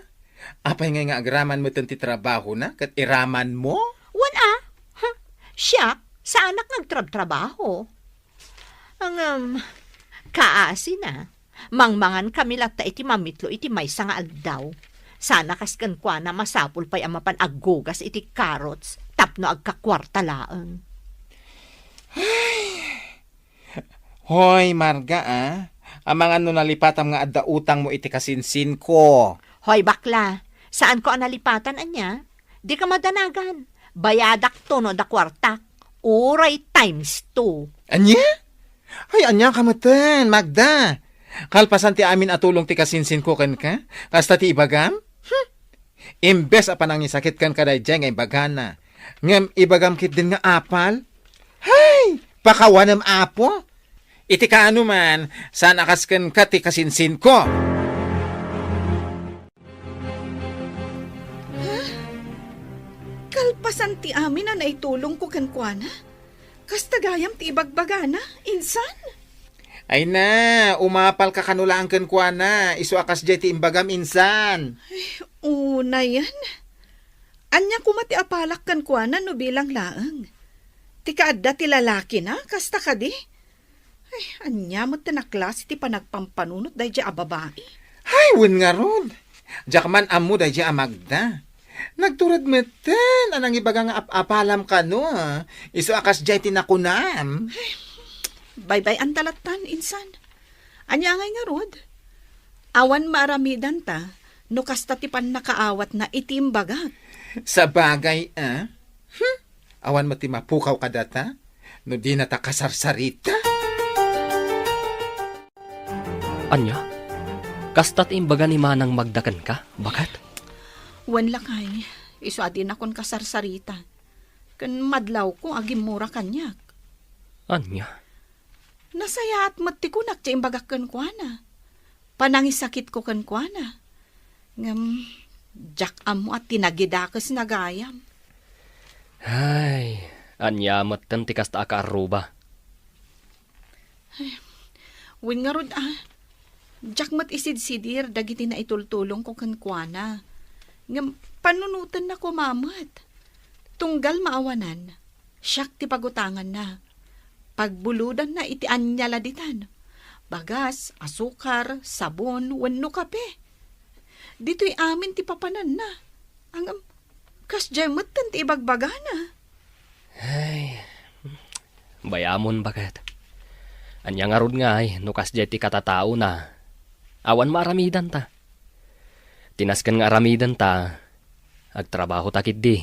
Apay ngay nga agraman metten ti trabahona ket iramanmo? Wen a? Ha? Siak, saanak nga agtrabtrabaho. Ngem, kaasina, mangmangan kami latta iti mamitlo iti maysa nga aldaw. Sana kas kenkuana masapul pay a mapan aggugas iti carrots tapno agkakuarta laeng. Hoy, Marga, a. Amangan no nalipatam nga adda utangmo iti kasinsinko. Hoy, bakla, saanko a nalipatan, ania? Dika madanagan. Bayadakto no adda kuartak. Uray times two. Ania? Ay, ania ka metten, Magda? Kalpasan ti amin a tulong ti kasinsinko kenka, kasta ti ibagam? Hmm. Imbes a panangisakit kenka daydiay nga imbagana, ngem ibagam ketdin nga apal? Hay! Pakawanem, Apo! Iti kaano man, saan a kas kenka ti kasinsinko? Ha? Kalpasan ti amin a naitulongko kenkuana? Kasta gayam ti ibagbagana, insan? Ay na, umapalka kano laeng kenkuana, isu a kasdiay ti imbagam, insan. Ay, unayen. Ania koma ti apalak kenkuana no bilang laeng? Ti kaadda ti lalakina, kasta kadi? Ay, ania met ti naklase ti panagpampanunot daydiay a babai? Ay, wen ngarud. Diak man ammo daydiay a Magda. Nagtured metten a nangibaga nga ap-apalam kano, a. Isu a kasdiay ti nakunam. Baybay-anta lattan, insan. Ania ngay ngarud? Awan maaramidanta no kasta ti pannakaawatna iti imbagak. Sabagay, a? Hmm? Awan met ti mapukaw kadata no dinata kasarsarita? Ania? Kasta ti imbaga ni Manang Magda kenka, baket? Wen lakay, isu a dinakon kasarsarita. Ken madlawko a gimmura kaniak. Ania? Nasayaat met ti kunak ti imbagak kenkuana. Panangisakitko kenkuana. Ngem, diak ammo a tinagidakesna gayam. Ay, ania metten ti kasta a kaarruba? Ay, wen ngarud a, diak met isidsidir dagiti naitultulongko kenkuana. Ngem, panunotenna koma met. Tunggal maawanan, siak ti pagutanganna. Pagbulodanna iti ania la ditan. Bagas, asukar, sabon, wenno kape. Ditoy amin ti papananna. Ngem, kasdiay metten ti ibagbagana. Ay, bayamon, baket. Ania ngarud ngay no kasdiay ti katataona? Awan maaramidanta. Ti nasken nga aramidenta, agtrabahota ketdi.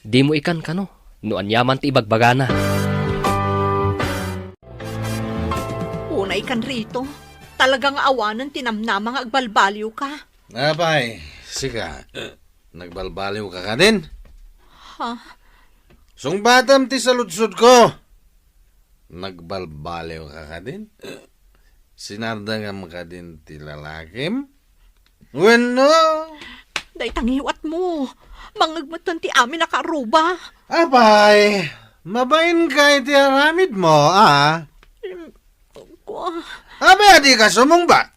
Dimo ikankano no aniaman ti ibagbagana. Unay kan rito, talaga nga awanen ti namnama nga agbalbaliwka. Apay, sika, nagbalbaliwka kadin? Ha? Sungbatam ti saludsodko. Nagbalbaliwka kadin? Sinardengam kadin ti lalakim? Wenno? Dayta ngiwatmo. Mangngegmetten ti amin a kaarruba. Apay, mabainka iti aramidmo, a? Em, kua- Apay, a dika sumungbat?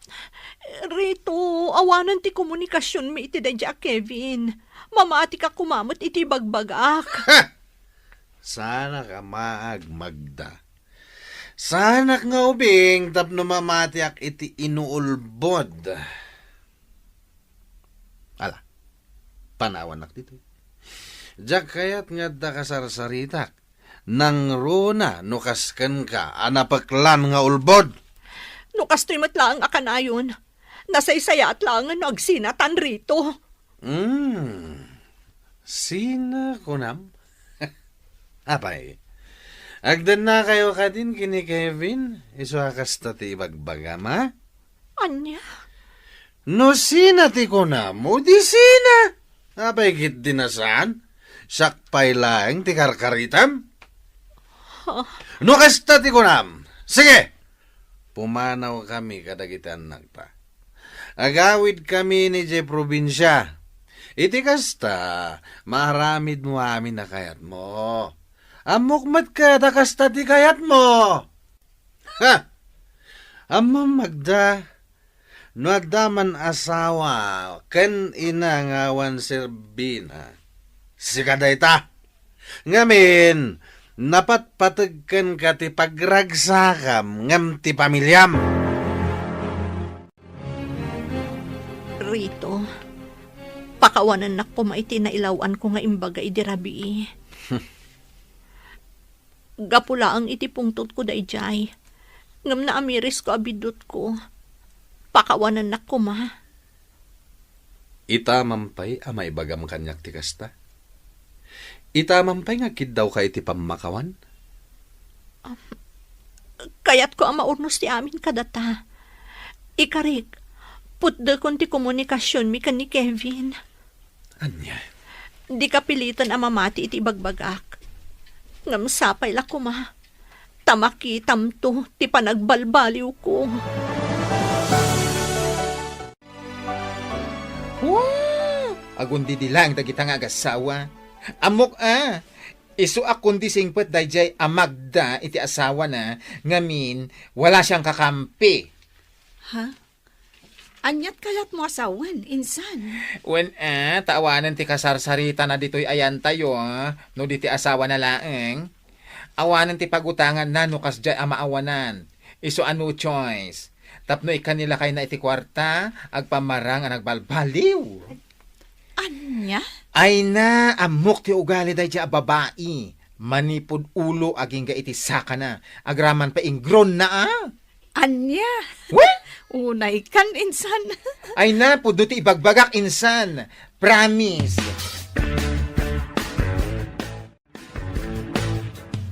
Rito, awanen ti komunikasionmi iti daydiay a Kevin. Mamatika koma met iti ibagbagak. Ha! Saanak a maag, Magda. Saanak nga ubing tapno mamatiak iti inuulbod. Ala, panawannak ditoy. Diak kayat nga adda kasarsaritak. Nangruna no kas kenka a napeklan nga ulbod. No kastoy met laeng a kanayon, nasaysayaat laengen no agsinatan, Rito. Hmm. Sina kunam? Apay, agdennakayo kadin ken ni Kevin, isu a kasta ti ibagbagam, a? Ania? No sina ti kunam, o di sina? Apay, ketdi a saan? Siak pay laeng ti karkaritam? Ha? No kasta ti kunam, sige! Pumanawkami kadagiti annakta. Agawidkami idiay probinsia. Iti kasta, maaramidmo amin a kayatmo. Ammok met ket a kasta ti kayatmo. Ha! Ammom, Magda, no adda man asawa ken ina nga awan serbina, sika dayta. Ngamin, napatpateg kenka ti pagragsakam ngem ti pamiliam. Rito, pakawanennak koma iti nailaw-anko nga imbaga idi rabii. Gapu laeng iti pungtotko daydiay, ngem naamirisko a biddutko. Pakawanennak koma. Ita man pay a maibagam kaniak ti kasta? Ita man pay nga kiddawka iti pammakawan? Am, kayatko a maurnos ti amin kadata. Ikarik, putdekon ti komunikasionmi ken ni Kevin. Ania? Dika piliten a mamati iti ibagbagak. Ngem sapay la koma, ta makitamto ti panagbalbaliwko. Wow! Agundidi laeng dagita nga agassawa. Ammok a, isu a kundi singpet daydiay a Magda iti asawana, ngamin, wala siang kakampi. Ha? Aniat kayatmo a sawen, insan? Wen a, ta awanen ti kasarsaritana ditoy ayantayo, no di ti asawana laeng. Awanen ti pagutanganna no kasdiay a maawanan. Isu a no choice. Tapno ikkan ni lakayna iti kuarta, agpammarang a nagbalbaliw. Ania? Ayna, ammok ti ugali daydiay a babai. Manipud ulo agingga iti sakana. Agraman pay ingronna a. Ania? Wen? Unay kan, insan. Ayna, pudno ti ibagbagak, insan. Promise.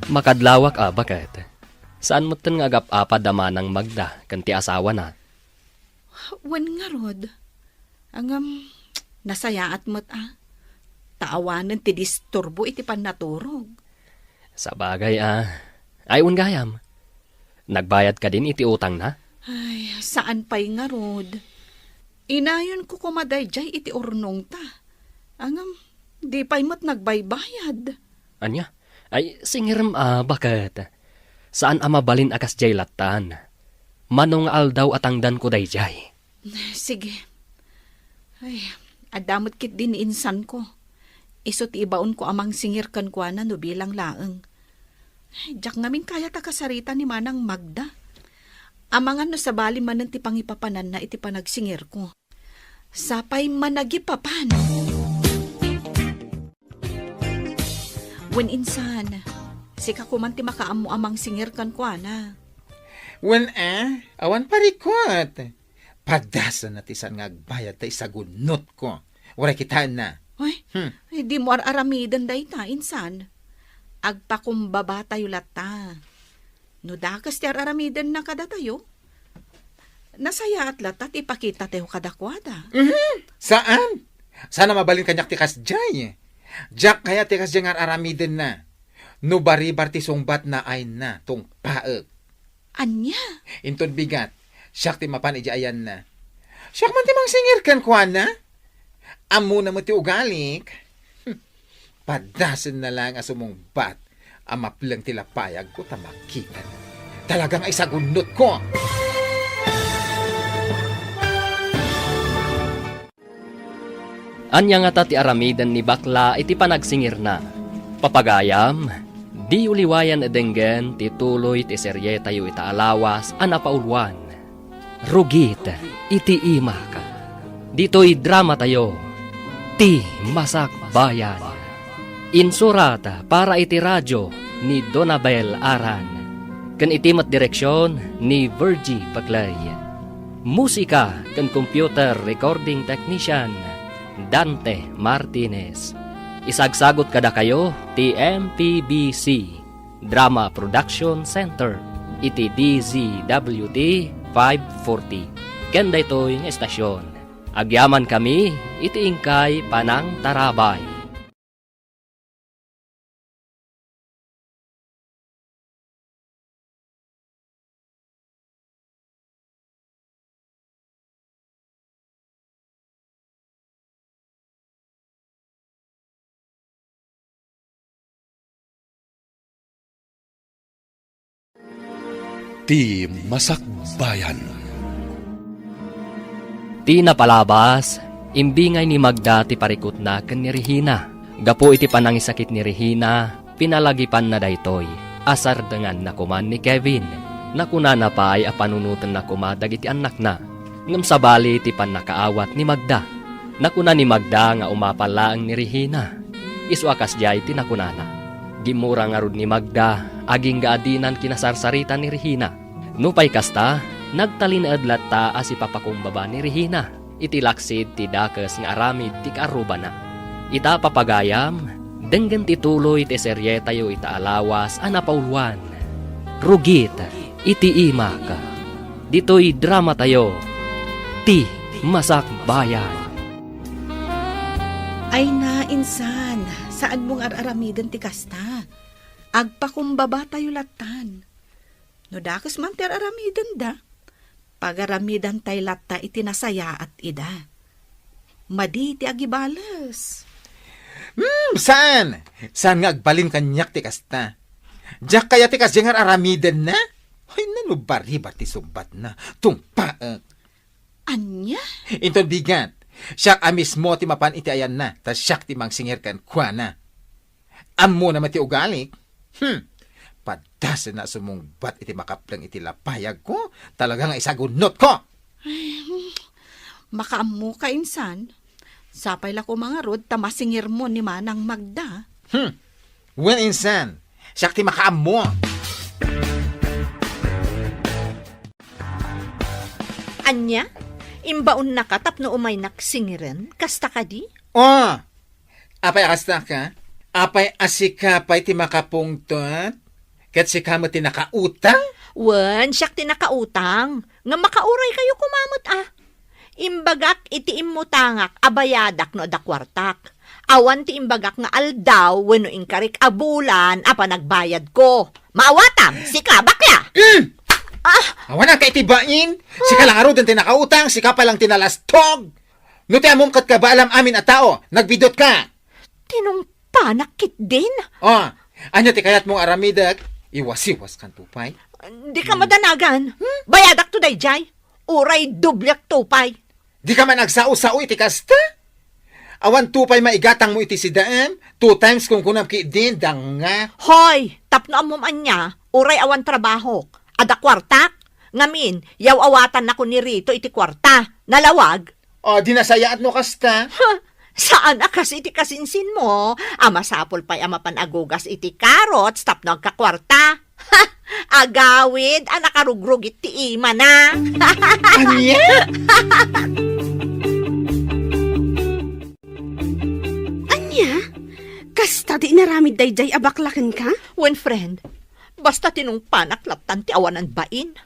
Makadlawak a baket. Saan metten nga agap-apad a manang Magda ken ti asawana. Wen ngarud. Ngem, nasayaat met a. Ta awanen ti disturbo iti pannaturog. Sabagay a. Ay, wen gayam. Nagbayad kadin iti utangna? Ay, saan pay ngarud. Inayonko koma daydiay iti urnongta. Ngem, di pay met nagbaybayad. Ania? Ay, singirem a baket. Saan a mabalin a kasdiay lattan. Mano nga aldaw a tangdanko daydiay. Sige. Ay, adda met ketdi ni insanko. Isu ti ibaonko a mangsingir kenkuana no bilang laeng. Ay, diak ngamin kayat a kasarita ni Manang Magda. Amangan no sabali manen ti pangipapananna iti panagsingirko. Sapay managipapan. Wen insan, sika koman ti makaammo a mangsingir kenkuana. Wen a, awan parikut. Padasenna ti saan nga agbayad ta isagunnotko. Uray kitaenna. Ay, Hmm. Ay, dimo ar-aramiden dayta, insan. Agpakumbabatayo latta. No dakes ti ar-aramidenna kadatayo, nasayaat latta ti ipakitatayo kadakuada. Mhm. Saan? Saan a mabalin kaniak ti kasdiay. Diak kayat ti kasdiay nga ar-aramidenna. No baribar ti sungbatna, ayna, tungpaek. Ania? Inton bigat, siak ti mapan idiay ayanna. Siak man ti mangsingir kenkuana. Ammona met ti ugalik. Hmm. Padasenna laeng a sumungbat a mapleng ti lapayagko ta makitana. Talaga nga isagunnotko. Ania ngata ti aramiden ni bakla iti panagsingirna? Papagayam, diyo liwayan a denggen ti tuloy ti serietayo ita a lawas a napauluan, Rugit iti Imak. Ditoy dramatayo, Ti Masakbayan. Insurat para iti radio ni Donabel Aran, ken iti met direksion ni Virgie Paclay. Musika ken computer recording technician, Dante Martinez. Isagsagut kadakayo ti M P B C Drama Production Center iti D Z W T five forty. Ken daytoy nga estasion, agyamankami iti inkay panangtarabay. Ti Masakbayan. Ti napalabas, imbingay ni Magda ti parikutna ken ni Regina. Gapu iti panangisakit ni Regina, pinalagipanna daytoy a sardenganna koman ni Kevin. Nakunana pay a panunotenna koma dagiti annakna. Ngem sabali ti pannakaawat ni Magda. Nakuna ni Magda nga umapal laeng ni Regina. Isu a kasdiay ti nakunana. Gimmura ngarud ni Magda, agingga a dinan kinasarsarita ni Regina. Nupay kasta, nagtalinaed latta a sipapakumbaba ni Regina iti laksid ti dakes nga aramid ti kaarrubana. Ita, papagayam, denggen ti tuloy ti serietayo ita a lawas a napauluan, Rugit iti Imak. Ditoy dramatayo, Ti Masakbayan. Ay na, insan, saanmo nga ar-aramiden ti kasta. Agpakumbabatayo lattan. No dakes man ti ar-aramidenda, pagaramidantay latta iti nasayaat ida. Madi ti agibales. Hmm, saan? Saan nga agbalin kaniak ti kasta? Diak kayat ti kasdiay nga ar-aramidenna? Ay, nano baribar ti sungbatna. Tungpaek. Ania? Inton bigat, siak a mismo ti mapan iti ayanna, ta siak ti mangsingir kenkuana. Ammona met ti ugalik. Hmm. Padasenna a sumungbat iti makapleng iti lapayagko, talaga nga isagunnotko. Ay, hmm. Makaammoka, insan. Sapay la koma ngarud ta masingirmo ni Manang Magda. Hmm. Wen, insan, siak ti makaammo. Ania? Imbaonnaka tapno umaynak singiren? Kasta kadi? Oh! Apay a kasta ka? Apay a sika pay ti makapungtot? Ket sika met ti nakautang? Wen, siak ti nakautang. Ngem makauray kayo koma met, a. Imbagak iti immutangak a bayadak no adda kuartak. Awan ti imbagak nga aldaw wenno inkarik a bulan a panagbayadko. Maawatam, sika, bakla! Mm! Ah! Awan ka iti bain? Sika lang ngaruden ti nakautang, sika pay lang ti nalastog. No ti ammom ket kabaalam amin a tao, nagbidutka. Tinungpanak ketdin. Oh, ania ti kayatmo nga aramidek? Iwasiwaskanto pay. Dika madanagan. Hmm? Bayadakto daydiay. Uray dobliakto pay. Dika man agsao-sao iti kasta? Awanto pay maigatangmo iti sidaem, two times kunkunam ketdin, danga. Hoy, tapno ammom ania, uray awan trabahok. Adda kuartak? Ngamin, yaw-awatannako ni Rito iti kuarta. Nalawag? O, di nasayaat no kasta? Huh, saan a kas iti kasinsinmo, a masapul pay a mapan agugas iti carrots tapno agkakuarta. Ha! Agawid a nakarugrugit ti imana. Ania? Ania? Kasta ti inaramid daydiay a bakla kenka? Wen, friend, basta tinungpanak lattan ti awanan bain.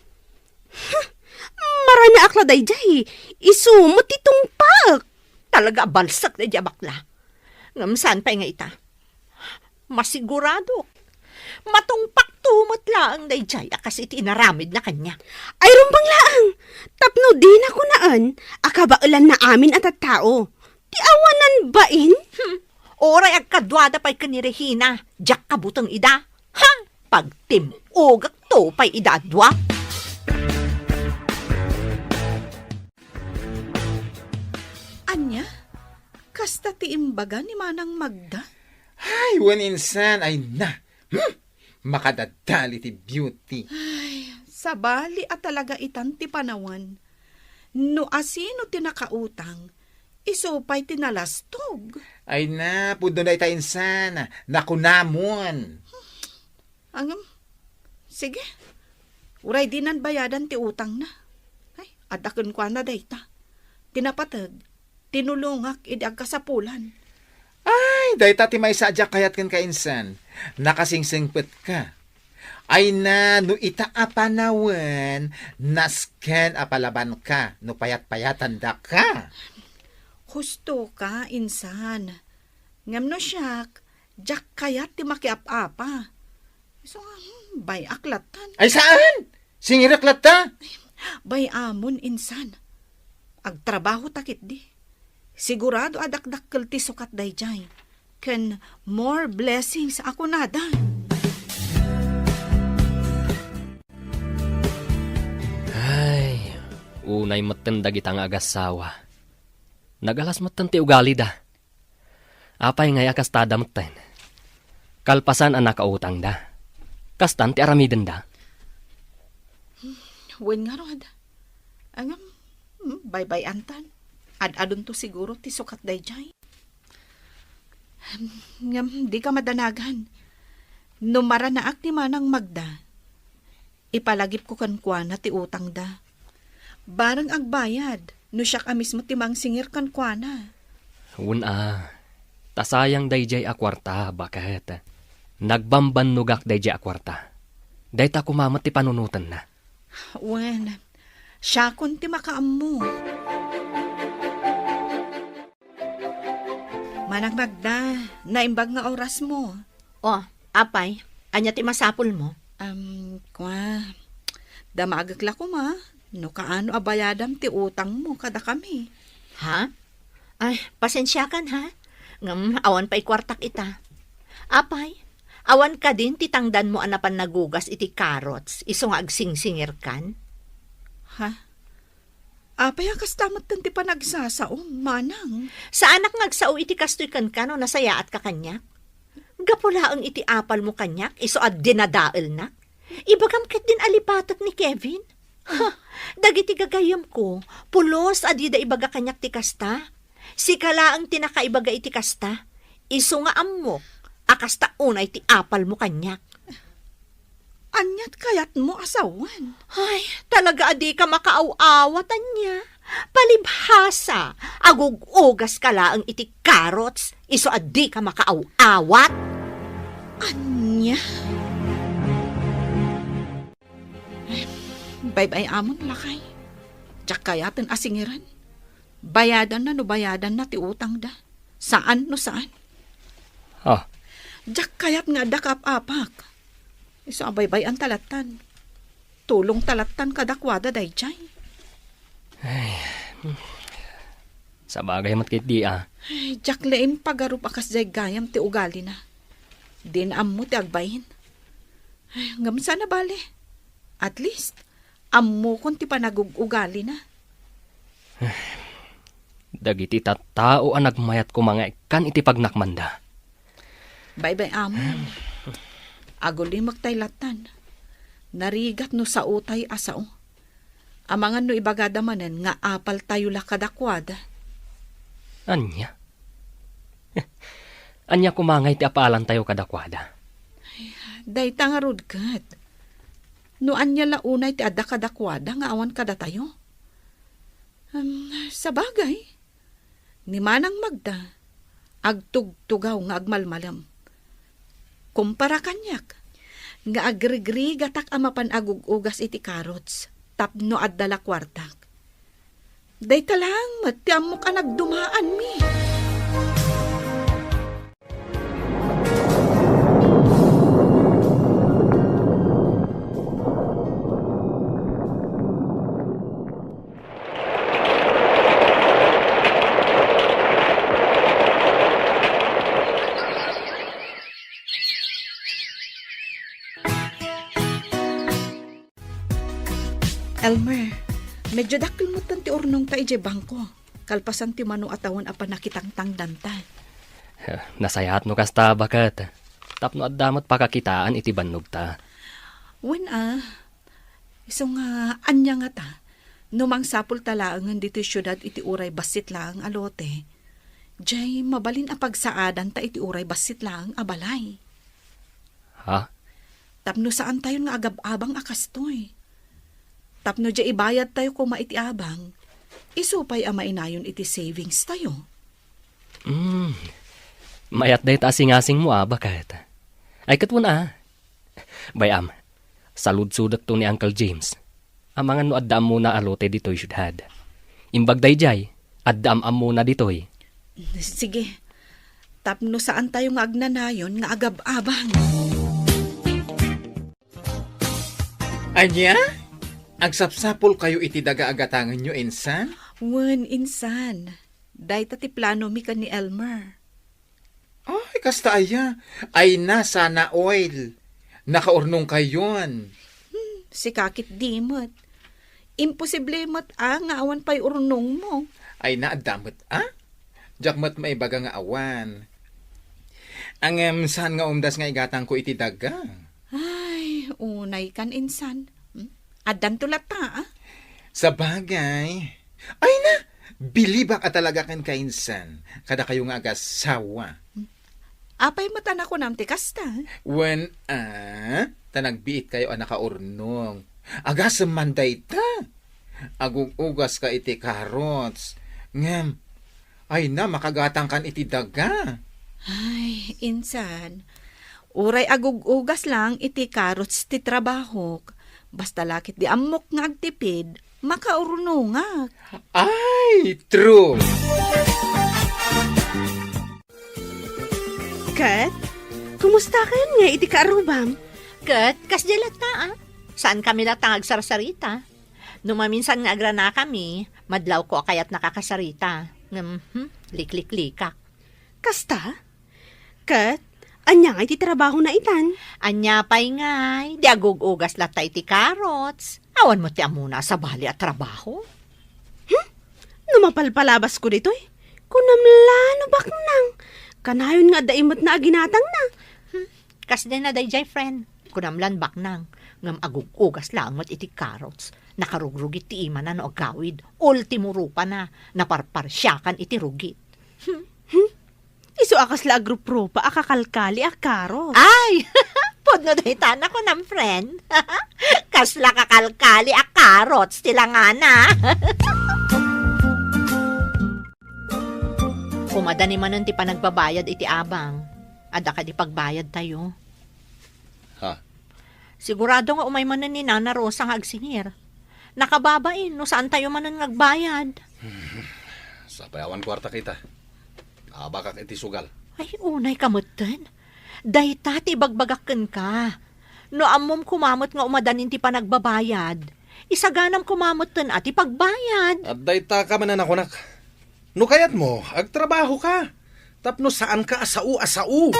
Huh, maranaak la daydiay. Isu met ti tungpaek. Talaga a balsek daydiay a bakla. Ngem saan pay nga ita? Masiguradok. Matungpakto met laeng daydiay a kas iti inaramidna kaniak. Ay, rumbeng laeng! Tapno dina kunaen a kabaelanna amin a tattao. Ti awanan bain? Hmm. Uray agkaduada pay ken ni Regina, diak kabuteng ida. Ha? Pagtim-ogakto pay ida a dua. Ania? Kasta ti imbaga ni Manang Magda? Ay, wen insan, ay na. Hmm! Makadadal iti beauty. Ay, sabali a talaga itan ti panawen. No asino ti nakautang, isu pay ti nalastog. Ay na, pudno dayta insan. Nakunamon. Ngem, sige. Uray dinan bayadan ti utangna. Ay, adda kenkuana dayta. Ti napateg, tinulongak idi agkasapulan. Ay, dayta ti maysa a diak kayat kenka insan. Nakasingsengpetka. Ay na, no ita a panawen, nasken a palabanka no payat-payatandaka. Hustoka, insan. Ngem no siak, diak kayat ti makiap-apa. Isu nga, hmm, bay-ak lattan. Ay, saan? Singirek latta? Bay-amon, insan. Agtrabaho ta ketdi. Sigurado a dakdakkel ti sukat daydiay. Ken more blessings a kunada. Ay, unay metten dagita nga agassawa. Nagalas metten ti ugalida. Apay ngay a kastada metten? Kalpasan a nakautangda, kastan ti aramidenda? Wen ngarud. Ngem, hmm, baybay-antan. Ad-adunto siguro ti sukat daydiay. Ngem, dika madanagan. No maranaak ni Manang Magda, ipalagipko kenkuana ti utangda. Bareng agbayad, no siak a mismo ti mangsingir kenkuana. Wen a, ta sayang daydiay a kuarta, baket. Nagbambannogak daydiay a kuarta. Dayta koma met ti panunotenna. Wen, siakon ti makaammo. Manang Magda, naimbag nga orasmo. Oh, apay, ania ti masapulmo? Am, kua, damagek la koma no kaano a bayadam ti utangmo kadakami. Ha? Ay, pasensiakan, ha? Ngem awan pay kuartak ita. Apay, awan kadin ti tangdanmo a napan nagugas iti carrots, isu nga agsingsingirkan? Ha? Apay a kasta metten ti panagsasaom, manang? Saanak nga agsao iti kastoy kenka no nasayaatka kaniak. Gapu laeng iti apalmo kaniak, isu a dinadaelnak. Ibagam ketdin a lipatek ni Kevin. Ha, dagiti gagayyemko, pulos a dida ibaga kaniak ti kasta. Sika laeng ti nakaibaga iti kasta. Isu nga ammok a kasta unay ti apalmo kaniak. Aniat kayatmo a sawen? Ay, talaga a dika makaaw-awat, ania? Palibhasa, agug-ugas ka laeng iti carrots, isu a dika makaaw-awat. Ania? Baybay-amon, lakay. Diak kayaten a singiren. Bayadanna no bayadanna ti utangda. Saan no saan. Ah. Diak kayat nga adda kaap-apak. Isu a baybay-an ta lattan. Tulong ta lattan kadakuada daydiay. Ay, sabagay met ketdi, ah. Ay, diak laeng pagarup a kasdiay gayam ti ugalina. Dina ammo ti agbain. Ay, ngem saan a bale. At least, ammokon ti panagug-ugalina. Dagiti tattao a nagmayat koma nga ikkan iti pagnakmanda. Baybay-amon. Agulimek tay lattan. Narigat no saotay a sao. Amangan no ibagada manen nga apaltayo la kadakuada. Ania? Ania koma ngay ti apaalantayo kadakuada? Ay, dayta ngarud ket. No ania la unay ti adda kadakuada nga awan kadatayo? Em, sabagay, ni Manang Magda, agtugtugaw nga agmalmalem. Kumpara kaniak, nga agrigrigatak a mapan agug-ugas iti carrots tapno adda la kuartak. Dayta laeng met ti ammok a nagdumaanmi. Elmer, medyo dakkel metten ti urnongta idiay bangko, kalpasan ti mano a tawen a pannakitangtangdanta. Eh, nasayaat no kasta, baket. Tapno adda met pakakitaan iti bannogta. Wen a, isu nga ania ngata, no mangsapulta laengen ditoy siudad iti uray bassit laeng a lote, diay mabalin a pagsaadanta iti uray bassit laeng a balay. Ha? Tapno saantayon nga agab-abang a kastoy. Tapno diay ibayadtayo koma iti abang, isu pay a mainayon iti savings tayo. Hmm. Mayat dayta a singasingmo a, baket. Ay, ket wen a. Bay-am, saludsodekto ni Uncle James. Amangan no adda ammona a lote ditoy siudad. Imbag daydiay, adda am-ammona ditoy. Sige. Tapno saantayo nga agnanayon nga agab-abang. Ania? Agsapsapulkayo iti daga a gatangenyo, insan? Wen, insan. Dayta ti planomi ken ni Elmer. Ay, kasta aya. Ay na, sana all. Nakaurnongkayon. Hmm, sika ketdi met. Imposible met a nga awan pay urnongmo. Ay na, adda met a? Diak met maibaga nga awan. Ngem saan nga umdas nga igatangko iti daga? Ay, unay kan insan. Hmm? Addanto latta, a? Sabagay. Ay na, bilibak a talaga ken kainsan. Kadakayo nga agasawa. Apay met a nakunam ti kasta? Wen a, ta nagbiitkayo a nakaurnong. Agasem man dayta. Agug-ugaska iti carrots. Ngem, ay na, makagatangkan iti daga. Ay, insan. Uray agug-ugas lang iti carrots ti trabahok. Basta la ketdi ammok nga agtipid, makaurnongak. Ay, true! Ket, kumusta ken nga iti kaarrubam? Ket, kasdiay latta, a. Saankami latta nga agsarsarita. No maminsan nga agranakami, madlawko a kayat nakakasarita. Ngem, hmm, likliklikak. Kasta? Ket, ania ngay ti trabahona itan? Ania pay ngay, di agug-ugas latta iti carrots. Awan met ti ammona a sabali a trabaho. Hmm? No mapalpalabasko ditoy, kunam la no baknang. Kanayon nga adda immet na aginatangna. Hmm, kasdiay na daydiay, friend. Kunam lan baknang, ngem agug-ugas laeng met iti carrots. Nakarugrugit ti imana no agawid. Ultimo rupana, naparparsiakan iti rugit. Hmm? Hmm? Isu a kasla agruprupa a kakalkali a carrots. Ay! Pudno dayta nakunam, friend. Kasla kakalkali a carrots ti langana. Umadani manen ti panagbabayad iti abang. Adda kadi pagbayadtayo? Ha? Sigurado nga umay manen ni Nana Rosa nga agsingir. Nakababain no saantayo manen nga agbayad. Sapay awan kuarta kita. Abakak iti sugal. Ay, unay ka metten. Dayta ti ibagbagak kenka. No ammom koma met nga umadanin ti panagbabayad, isaganam koma metten a ti pagbayad. At dayta ka man a nakunak. No kayatmo, agtrabaho ka. Tapno saan ka a sao a sao.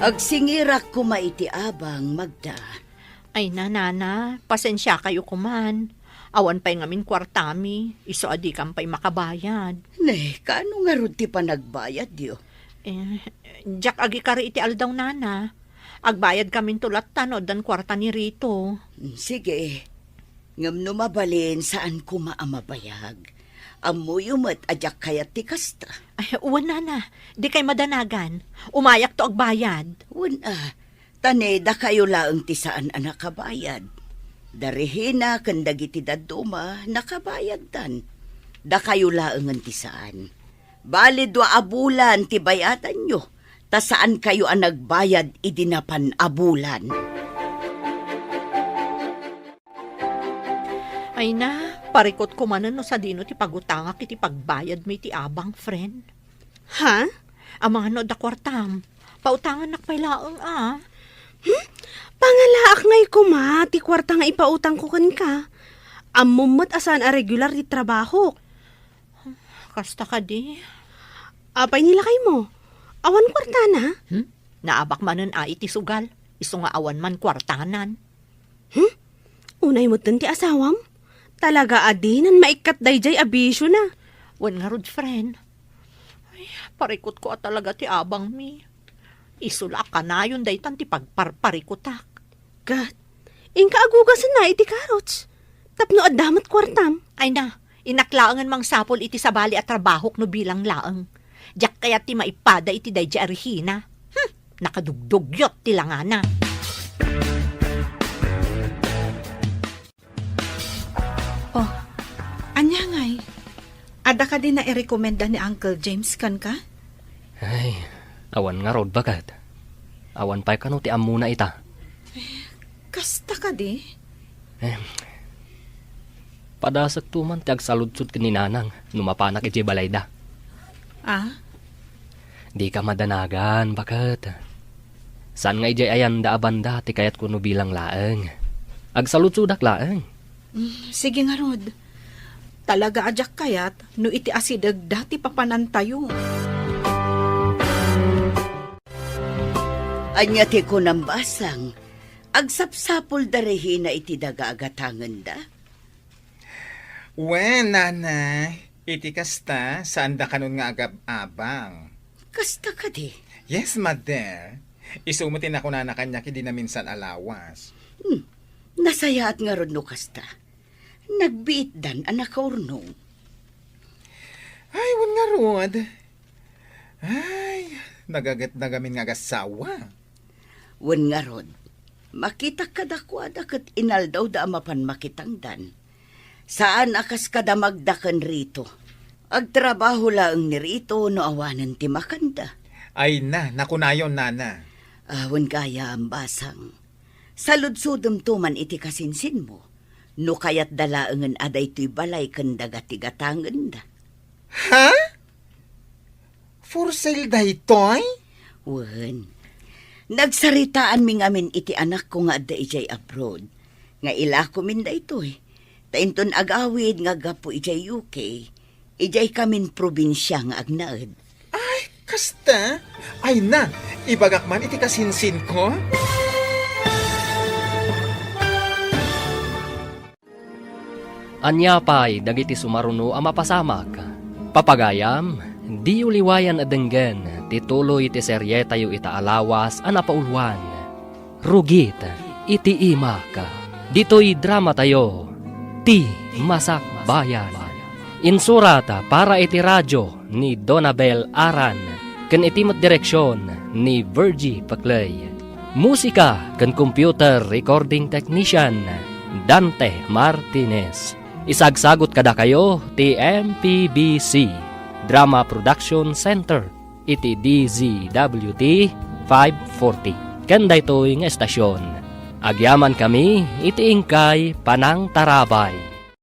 Agsingirak koma iti abang, Magda. Ay na, Nana, pasensiakayo koman. Awan pay ngamin kuartami, isu a dikam pay makabayad. Ne, kaano ngarud ti panagbayadyo? Eh, diak agikari iti aldaw, Nana. Agbayadkaminto latta no addan kuarta ni Rito. Mm, sige. Ngem no mabalin, saan koma a mabayag. Ammoyo met a diak kayat ti kasta. Ay, wen, Nana. Dikay madanagan. Umayakto agbayad. Wen a, ta ne, dakayo laeng ti saan a nakabayad. Da Regina ken dagiti dadduma, nakabayaddan. Dakayo laengen ti saan. Bali dua a bulan ti bayadanyo, ta saankayo a nagbayad idi napan a bulan. Ay na, parikutko manen no sadino ti pagutangak iti pagbayadmi iti abang, friend. Ha? Amangan no adda kuartam. Pautangannak pay laeng a. Hmm? Pangalaak ngay koma ti kuarta nga ipautangko kenka. Ammom met a saan a regular ti trabahok. Kasta kadi. Apay ni lakaymo? Awan kuartana? Hmm? Naabak manen a iti sugal. Isu nga awan man kuartanan. Unay metten ti asawam? Talaga a dinan maikkat daydiay a bisiona. Wen ngarud, friend. Ay, parikutko a talaga ti abangmi. Isu la a kanayon daytan ti pagparparikutak. Ket, inka agugasenna iti karots. Tapno adda met kuartam. Ay na, innak laengen mangsapul iti sabali a trabahok no bilang laeng. Diak kayat ti maipada iti daydiay a Regina. Hmm, nakadugdugyot ti langana. Oh, ania ngay? Adda kadi nairekomenda ni Uncle James kenka? Ay, awan ngarud, baket. Awan pay kano ti ammona ita. Kasta kadi? Eh, padasekto man ti agsaludsod ken ni Nanang no mapanak idiay balayda. Ah? Dika madanagan, baket. Saan nga idiay ayanda a banda ti kayatko no bilang laeng. Agsaludsodak laeng. Mm, sige ngarud. Talaga a diak kayat no iti asidegda ti papanantayo. Ania ti kunam, Basang? Agsapsapulda Regina iti daga a gatangenda? Wen, Nana, iti kasta, saanda kanon nga agab-abang. Kasta kadi? Yes, Mother. Isu met ti nakunana kaniak idi naminsan a lawas. Hmm. Nasayaat ngarud no kasta. Nagbiitdan a nakaurnong. Ay, wen ngarud. Ay, nagaget na gamin nga agasawa. Wen ngarud, makitak kadakuada ket inaldawda a mapan makitangdan. Saan a kas kadamagda ken Rito. Agtrabaho laeng ni Rito no awanen ti makanda. Ay na, nakunayon, Nana. Ah, wen gayam, Basang. Saludsodemto man iti kasinsinmo, no kayatda laengen a daytoy balay ken daga ti gatangenda. Ha? For sale daytoy? Wen. Nagsaritaanmi ngamin iti anakko nga adda idiay abroad, nga ilakomin daytoy. Ta inton agawid nga aggapu idiay U K, idiay kamin probinsia nga agnaed. Ay, kasta? Ay na, ibagak man iti kasinsinko. Ania pay dagiti sumaruno a mapasamak? Papagayam, diyo liwayan a denggen ti tuloy ti serietayo ita a lawas a napauluan, Rugit iti Imak. Ditoy dramatayo, Ti Masakbayan. Insurat para iti radio ni Donabel Aran ken iti met direksion ni Virgie Paclay. Musika ken computer recording technician, Dante Martinez. Isagsagut kadakayo ti M P B C Drama Production Center iti D Z W T five forty. Ken daytoy nga estasion, agyamankami iti inkay panangtarabay.